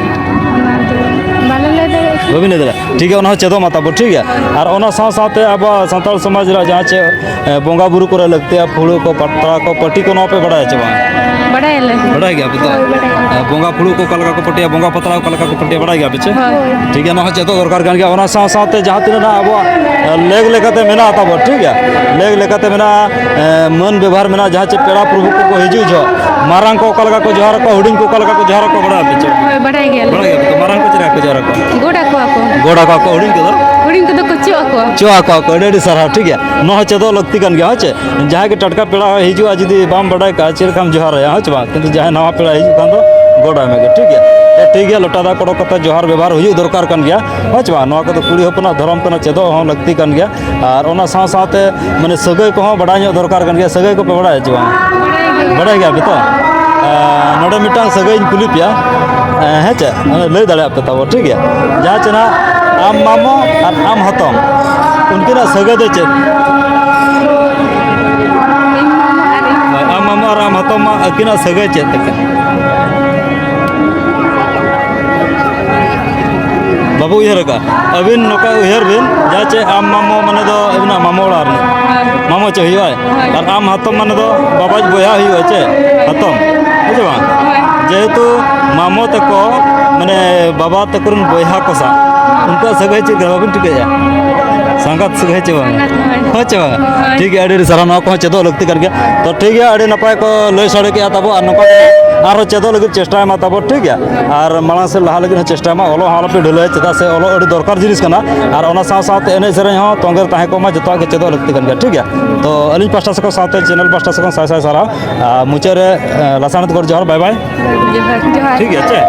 ᱚᱱᱟ ᱫᱚ ᱵᱟᱞᱮ ᱞᱟᱹᱭ ᱫᱟᱲᱮᱭᱟᱜᱼᱟ᱾ ᱵᱟᱹᱵᱤᱱ ᱞᱟᱹᱭ ᱫᱟᱲᱮᱭᱟᱜᱼᱟ? ᱴᱷᱤᱠ ᱜᱮᱭᱟ, ᱚᱱᱟ ᱦᱚᱸ ᱪᱮᱫᱚᱜ ᱢᱟ ᱛᱟᱵᱚ, ᱴᱷᱤᱠ ᱜᱮᱭᱟ᱾ ᱟᱨ ᱚᱱᱟ ᱥᱟᱶ ᱥᱟᱶᱛᱮ ᱟᱵᱚᱣᱟᱜ ᱥᱟᱱᱛᱟᱲ ᱥᱚᱢᱟᱡᱽ ᱨᱮᱭᱟᱜ ᱡᱟᱦᱟᱸ ᱪᱮ, ᱮ, ᱵᱚᱸᱜᱟ ᱵᱩᱨᱩ ᱠᱚᱨᱮ ᱞᱟᱹᱠᱛᱤᱭᱟ, ᱯᱷᱩᱲᱩᱜ ᱠᱚ, ᱯᱟᱛᱲᱟ ᱠᱚ, ᱯᱟᱹᱴᱤ ᱠᱚ, ᱱᱚᱣᱟ ᱯᱮ ᱵᱟᱲᱟᱭᱟ ᱪᱮ ᱵᱟᱝ? ᱵᱟᱲᱟᱭᱟᱞᱮ᱾ ᱵᱟᱲᱟᱭ ᱜᱮᱭᱟ ᱯᱮ ᱛᱚ? ᱦᱳᱭ, ᱵᱟᱲᱟᱭ ᱜᱮᱭᱟ᱾ ᱮ, ᱵᱚᱸᱜᱟ ᱯᱷᱩᱲᱩᱜ ᱠᱚ ᱚᱠᱟ ᱞᱮᱠᱟ ᱠᱚ ᱯᱟᱹᱴᱤᱭᱟ, ᱵᱚᱸᱜᱟ ᱯᱟᱛᱲᱟ ᱚᱠᱟ ᱞᱮᱠᱟ ᱠᱚ ᱯᱟᱹᱴᱤᱭᱟ, ᱵᱟᱲᱟᱭ ᱜᱮᱭᱟ ᱯᱮ ᱪᱮ? ᱦᱳᱭ᱾ ᱴᱷᱤᱠ ᱜᱮᱭᱟ, ᱱᱚᱣᱟ ᱦᱚᱸ ᱪᱮᱫᱚᱜ ᱫᱚᱨᱠᱟᱨ ᱠᱟᱱ ᱜᱮᱭᱟ᱾ ᱚᱱᱟ ᱥᱟᱶ ᱥᱟᱶᱛᱮ ᱡᱟᱦᱟᱸ ᱛᱤᱱᱟᱹᱜ ᱱᱟᱜ ᱟᱵᱚᱣᱟᱜ, ᱮ, ᱞᱮᱠ ᱞᱮᱠᱟᱛᱮ ᱢᱮᱱᱟᱜ ᱛᱟᱵᱚ, ᱴᱷᱤᱠ ᱜᱮᱭᱟ? ᱞᱮᱠ ᱞᱮᱠᱟᱛᱮ ᱢᱮᱱᱟᱜᱼᱟ, ᱮ, ᱢᱟᱹᱱ ᱵᱮᱵᱷᱟᱨ ᱢᱮᱱᱟᱜᱼᱟ, ᱡᱟᱦᱟᱸ ᱪᱮ ᱯᱮᱲᱟ ᱯᱨᱚᱵᱷᱩ ᱠᱚᱠᱚ ᱦᱤᱡᱩᱜ ᱡᱚᱦᱚᱜ ᱢᱟᱨᱟᱝ ᱠᱚ ᱚᱠᱟ ᱞᱮᱠᱟ ᱠᱚ ᱡᱚᱦᱟᱨ ᱟᱠᱚᱣᱟ, ᱦᱩᱰᱤᱧ ᱠᱚ ᱚᱠᱟ ᱞᱮᱠᱟ ᱠᱚ ᱡᱚᱦᱟᱨ ᱟᱠᱚᱣᱟ, ᱵᱟᱲᱟᱭ ᱟᱯᱮ ᱪᱮ? ᱦᱳᱭ, ᱵᱟᱲᱟᱭ ᱜᱮᱭᱟᱞᱮ᱾ ᱵᱟᱲᱟᱭ ᱜᱮᱭᱟ ᱯᱮ ᱛᱚ? ᱢᱟᱨᱟᱝ ᱠᱚ ᱪᱮᱫ ᱞᱮᱠᱟ ᱠᱚ ᱡᱚᱦᱟᱨ ᱟᱠᱚᱣᱟ? ᱜᱚᱰ ᱟᱠᱚᱣᱟ ᱠᱚ᱾ ᱜᱚᱰ ᱟᱠᱚᱣᱟ ᱠᱚ, ᱦᱩᱰᱤᱧ ᱠᱚᱫᱚ? ᱦᱩᱰᱤᱧ ᱠᱚᱫᱚ ᱠᱚ ᱪᱚᱜ ᱟᱠᱚᱣᱟ᱾ ᱪᱚᱜ ᱟᱠᱚᱣᱟ ᱠᱚ, ᱟᱹᱰᱤ ᱟᱹᱰᱤ ᱥᱟᱨᱦᱟᱣ, ᱴᱷᱤᱠ ᱜᱮᱭᱟ᱾ ᱱᱚᱣᱟ ᱦᱚᱸ ᱪᱮᱫᱚᱜ ᱞᱟᱹᱠᱛᱤ ᱠᱟᱱ ᱜᱮᱭᱟ, ᱦᱮᱸ ᱪᱮ? ᱡᱟᱦᱟᱸᱭ ᱜᱮ ᱴᱟᱴᱠᱟ ᱯᱮᱲᱟ ᱦᱚᱭ ᱦᱤᱡᱩᱜᱼᱟ, ᱡᱩᱫᱤ ᱵᱟᱢ ᱵᱟᱰᱟᱭ ᱠᱟᱜᱼᱟ, ᱪᱮᱫ ᱞᱮᱠᱟᱢ ᱡᱚᱦᱟᱨᱟᱭᱟ, ᱦᱮᱸ ᱪᱮ ᱵᱟᱝ? ᱠᱤᱱᱛᱩ ᱡᱟᱦᱟᱸᱭ ᱱᱟᱣᱟ ᱯᱮᱲᱟ ᱦᱤᱡᱩᱜ ᱠᱷᱟᱱ ᱫᱚ ᱜᱚᱰ ᱟᱭ ᱢᱮ ᱜᱮ, ᱴᱷᱤᱠ ᱜᱮᱭᱟ? ᱛᱚ ᱴᱷᱤᱠ ᱜᱮᱭᱟ, ᱞᱚᱴᱟ ᱫᱟᱜ ᱠᱚ ᱚᱰᱚᱠ ᱠᱟᱛᱮ ᱡᱚᱦᱟᱨ ᱵᱮᱵᱚᱦᱟᱨ ᱦᱩᱭᱩᱜ ᱫᱚᱨᱠᱟᱨ ᱠᱟᱱ ᱜᱮᱭᱟ, ᱦᱮᱸ ᱪᱮ ᱵᱟᱝ? ᱱᱚᱣᱟ ᱠᱚᱫᱚ ᱠᱩᱲᱤ ᱦᱚᱯᱚᱱᱟᱜ ᱫᱷᱚᱨᱚᱢ ᱠᱟᱱᱟ, ᱪᱮᱫᱚᱜ ᱦᱚᱸ ᱞᱟᱹᱠᱛᱤ ᱠᱟᱱ ᱜᱮᱭᱟ᱾ ᱟᱨ ᱚᱱᱟ ᱥᱟᱶ ᱥᱟᱶᱛᱮ ᱢᱟᱱᱮ ᱥᱟᱹᱜᱟᱹᱭ ᱠᱚᱦᱚᱸ ᱵᱟᱰᱟᱭ ᱧᱚᱜ ᱫᱚᱨᱠᱟᱨ ᱠᱟᱱ ᱜᱮᱭᱟ᱾ ᱥᱟᱹᱜᱟᱹᱭ ᱠᱚᱯᱮ ᱵᱟᱰᱟᱭᱟ ᱪᱮ ᱵᱟᱝ? ᱵᱟᱰᱟᱭ ᱜᱮᱭᱟ᱾ ᱵᱟᱰᱟᱭ ᱜᱮᱭᱟ ᱯᱮ ᱛᱚ? ᱟᱨ ᱱᱚᱰᱮ ᱢᱤᱫᱴᱟᱝ ᱥᱟᱹᱜᱟᱹᱭ ᱤᱧ ᱠᱩᱞᱤ ᱯᱮᱭᱟ, ᱦᱮᱸ ᱪᱮ? ᱞᱟᱹᱭ ᱫᱟᱲᱮᱭᱟᱜ ᱯᱮ ᱛᱟᱵᱚ, ᱴᱷᱤᱠ ᱜᱮᱭᱟ? ᱡᱟᱦᱟᱸ ᱪᱮ ᱱᱟᱜ ᱟᱢ ᱢᱟᱢᱚ ᱟᱨ ᱟᱢ ᱦᱟᱛᱚᱢ, ᱩᱱᱠᱤᱱᱟᱜ ᱥᱟᱹᱜᱟᱹᱭ ᱫᱚ ᱪᱮᱫ? ᱤᱧ ᱢᱟᱢᱚ ᱟᱨ ᱤᱧ ᱦᱳᱭ, ᱟᱢ ᱢᱟᱢᱚ ᱟᱨ ᱟᱢ ᱦᱟᱛᱚᱢ ᱢᱟ ᱟᱹᱠᱤᱱᱟᱜ ᱥᱟᱹᱜᱟᱹᱭ ᱪᱮᱫ ᱛᱟᱹᱠᱤᱱ? ᱵᱟᱵᱚ ᱩᱭᱦᱟᱹᱨ ᱟᱠᱟᱫᱼᱟ᱾ ᱟᱹᱵᱤᱱ ᱱᱚᱝᱠᱟ ᱩᱭᱦᱟᱹᱨ ᱵᱤᱱ, ᱡᱟᱦᱟᱸ ᱪᱮ ᱟᱢ ᱢᱟᱢᱚ ᱢᱟᱱᱮ ᱫᱚ ᱟᱹᱵᱤᱱᱟᱜ ᱢᱟᱢᱚ ᱚᱲᱟᱜ ᱨᱤᱱᱤᱡ ᱦᱳᱭ᱾ ᱢᱟᱢᱚ ᱪᱮ ᱦᱩᱭᱩᱜᱼᱟᱭ? ᱦᱳᱭ᱾ ᱟᱨ ᱟᱢ ᱦᱟᱛᱚᱢ ᱢᱟᱱᱮ ᱫᱚ ᱵᱟᱵᱟᱭᱤᱡ ᱵᱚᱭᱦᱟ ᱦᱩᱭᱩᱜᱼᱟ ᱪᱮ? ᱦᱳᱭ᱾ ᱦᱟᱛᱚᱢ, ᱦᱮᱸ ᱪᱮ ᱵᱟᱝ? ᱦᱳᱭ᱾ ᱡᱮᱦᱮᱛᱩ ᱢᱟᱢᱚ ᱛᱟᱠᱚ ᱢᱟᱱᱮ ᱵᱟᱵᱟ ᱛᱟᱠᱚ ᱨᱮᱱ ᱵᱚᱭᱦᱟ ᱠᱚ ᱥᱟᱶ ᱩᱱᱠᱩᱣᱟᱜ ᱥᱟᱹᱜᱟᱹᱭ ᱪᱮᱫ ᱞᱮᱠᱟ ᱵᱟᱵᱤᱱ ᱴᱷᱤᱠᱟᱹᱭᱟ? ᱥᱟᱸᱜᱟᱛ ᱥᱟᱹᱜᱟᱹᱭ ᱪᱮ ᱵᱟᱝ? ᱥᱟᱸᱜᱟᱛ, ᱦᱳᱭ᱾ ᱦᱳᱭ ᱪᱮ ᱵᱟᱝ? ᱦᱳᱭ᱾ ᱴᱷᱤᱠ ᱜᱮᱭᱟ, ᱟᱹᱰᱤ ᱟᱹᱰᱤ ᱥᱟᱨᱦᱟᱣ, ᱱᱚᱣᱟ ᱠᱚᱦᱚᱸ ᱪᱮᱫᱚᱜ ᱞᱟᱹᱠᱛᱤ ᱠᱟᱱ ᱜᱮᱭᱟ᱾ ᱛᱚ ᱴᱷᱤᱠ ᱜᱮᱭᱟ, ᱟᱹᱰᱤ ᱱᱟᱯᱟᱭ ᱠᱚ ᱞᱟᱹᱭ ᱥᱟᱰᱮ ᱠᱮᱫᱼᱟ ᱛᱟᱵᱚ, ᱟᱨ ᱱᱚᱝᱠᱟ ᱜᱮ ᱟᱨᱦᱚᱸ ᱪᱮᱫᱚᱜ ᱞᱟᱹᱜᱤᱫ ᱪᱮᱥᱴᱟᱭ ᱢᱟ ᱛᱟᱵᱚ, ᱴᱷᱤᱠ ᱜᱮᱭᱟ? ᱟᱨ ᱢᱟᱲᱟᱝ ᱥᱮᱫ ᱞᱟᱦᱟ ᱞᱟᱹᱜᱤᱫ ᱦᱚᱸ ᱪᱮᱥᱴᱟᱭ ᱢᱟ, ᱚᱞᱚᱜ ᱦᱚᱸ ᱟᱞᱚᱯᱮ ᱰᱷᱤᱞᱟᱹᱭᱟ, ᱪᱮᱫᱟᱜ ᱥᱮ ᱚᱞᱚᱜ ᱟᱹᱰᱤ ᱫᱚᱨᱠᱟᱨ ᱡᱤᱱᱤᱥ ᱠᱟᱱᱟ᱾ ᱟᱨ ᱚᱱᱟ ᱥᱟᱶ ᱥᱟᱶᱛᱮ ᱮᱱᱮᱡ ᱥᱮᱨᱮᱧ ᱦᱚᱸ ᱛᱚᱸᱜᱮ ᱨᱮ ᱛᱟᱦᱮᱸ ᱠᱚᱜ ᱢᱟ, ᱡᱚᱛᱚᱣᱟᱜ ᱜᱮ ᱪᱮᱫᱚᱜ ᱞᱟᱹᱠᱛᱤ ᱠᱟᱱ ᱜᱮᱭᱟ, ᱴᱷᱤᱠ ᱜᱮᱭᱟ? ᱛᱚ ᱟᱹᱞᱤᱧ ᱯᱟᱥᱴᱟ ᱥᱮᱫ ᱠᱷᱚᱱ ᱥᱟᱶᱛᱮ ᱪᱮᱱᱮᱞ ᱯᱟᱥᱴᱟ ᱥᱮᱫ ᱠᱷᱚᱱ ᱥᱟᱭ ᱥᱟᱭ ᱥᱟᱨᱦᱟᱣ᱾ ᱟᱨ ᱢᱩᱪᱟᱹᱫ ᱨᱮ, ᱮ, ᱞᱟᱥᱟᱬᱦᱮᱫ ᱜᱚᱰ ᱡᱚᱦᱟᱨ, ᱵᱟᱭ ᱵᱟᱭ᱾ ᱡᱚᱦᱟᱨ, ᱡᱚᱦᱟᱨ᱾ ᱴᱷᱤᱠ ᱜᱮᱭᱟ ᱪᱮ?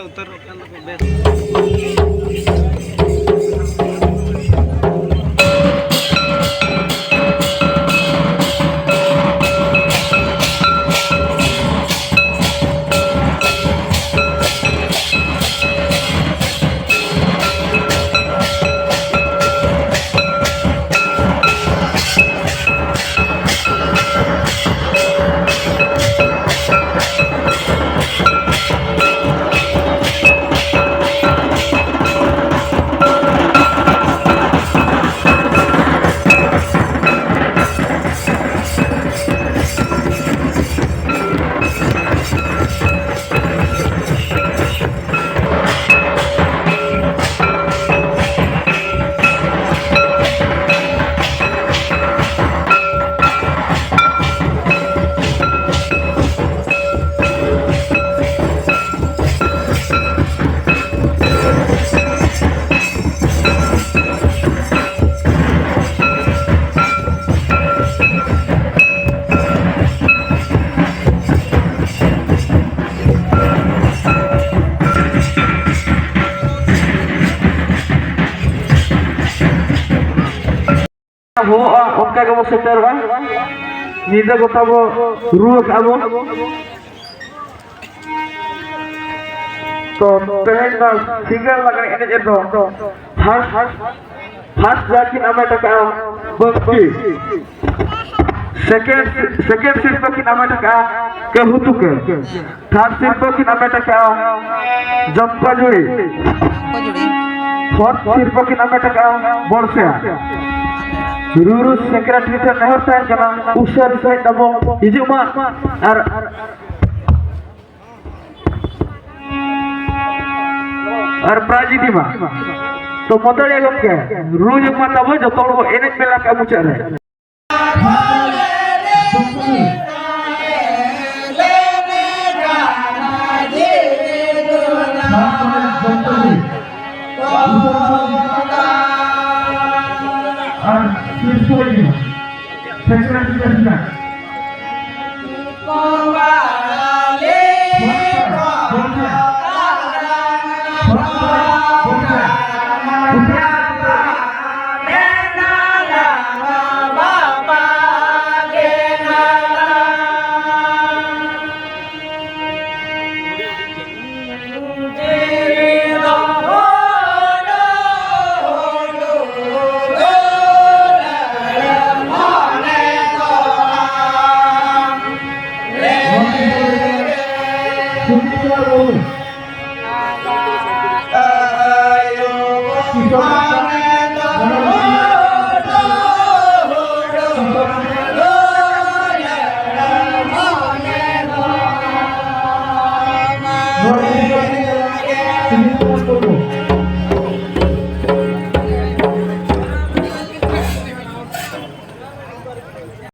ᱩᱛᱟᱹᱨᱚᱜ ᱠᱟᱱ ᱫᱚᱠᱚ ᱵᱮᱥ᱾ ᱦᱚᱦᱚᱜᱼᱟ, ᱚᱱᱠᱟ ᱜᱮᱵᱚ ᱥᱮᱴᱮᱨᱚᱜᱼᱟ᱾ ᱧᱤᱫᱟᱹ ᱜᱚᱴᱟ ᱵᱚ ᱨᱩ ᱟᱠᱟᱜᱼᱟ ᱵᱚ᱾ ᱛᱚ, ᱛᱮᱦᱮᱧ ᱫᱚ ᱥᱤᱸᱜᱟᱹᱲ ᱞᱟᱜᱽᱬᱮ ᱮᱱᱮᱡ ᱨᱮᱫᱚ first, first ᱡᱟᱭᱜᱟ ᱠᱤᱱ ᱦᱟᱢᱮᱴ ᱟᱠᱟᱫᱼᱟ ᱵᱟᱹᱝᱠᱤ᱾ Second, second ᱥᱤᱨᱯᱟᱹ ᱠᱤᱱ ᱦᱟᱢᱮᱴ ᱟᱠᱟᱫᱼᱟ ᱠᱟᱹᱦᱩ ᱛᱩᱠᱟᱹ᱾ Third ᱥᱤᱨᱯᱟᱹ ᱠᱤᱱ ᱦᱟᱢᱮᱴ ᱟᱠᱟᱫᱼᱟ ᱡᱚᱢᱯᱟ ᱡᱩᱲᱤ᱾ Fourth ᱥᱤᱨᱯᱟᱹ ᱠᱤᱱ ᱦᱟᱢᱮᱴ ᱟᱠᱟᱫᱼᱟ ᱵᱚᱲᱥᱟ᱾ ᱨᱩᱨᱩ secretary ᱴᱷᱮᱱ ᱱᱮᱦᱚᱨ ᱛᱟᱦᱮᱱ ᱠᱟᱱᱟ, ᱩᱥᱟᱹᱨᱟ ᱥᱟᱺᱦᱤᱡ ᱛᱟᱵᱚ ᱦᱤᱡᱩᱜ ᱢᱟ᱾ ᱟᱨ ᱟᱨ prize ᱤᱫᱤ ᱢᱟ᱾ ᱛᱚ ᱢᱟᱹᱫᱟᱹᱲᱤᱭᱟᱹ ᱜᱚᱢᱠᱮ, ᱨᱩ ᱧᱚᱜ ᱢᱟ ᱛᱟᱵᱚ, ᱡᱚᱛᱚ ᱦᱚᱲ ᱵᱚ ᱮᱱᱮᱡ ᱢᱮᱞᱟ ᱠᱟᱜᱼᱟ ᱢᱩᱪᱟᱹᱫ ᱨᱮ᱾ ᱟᱨ ᱥᱤᱨᱯᱟᱹ ᱤᱫᱤ ᱢᱟ᱾ Secretary president.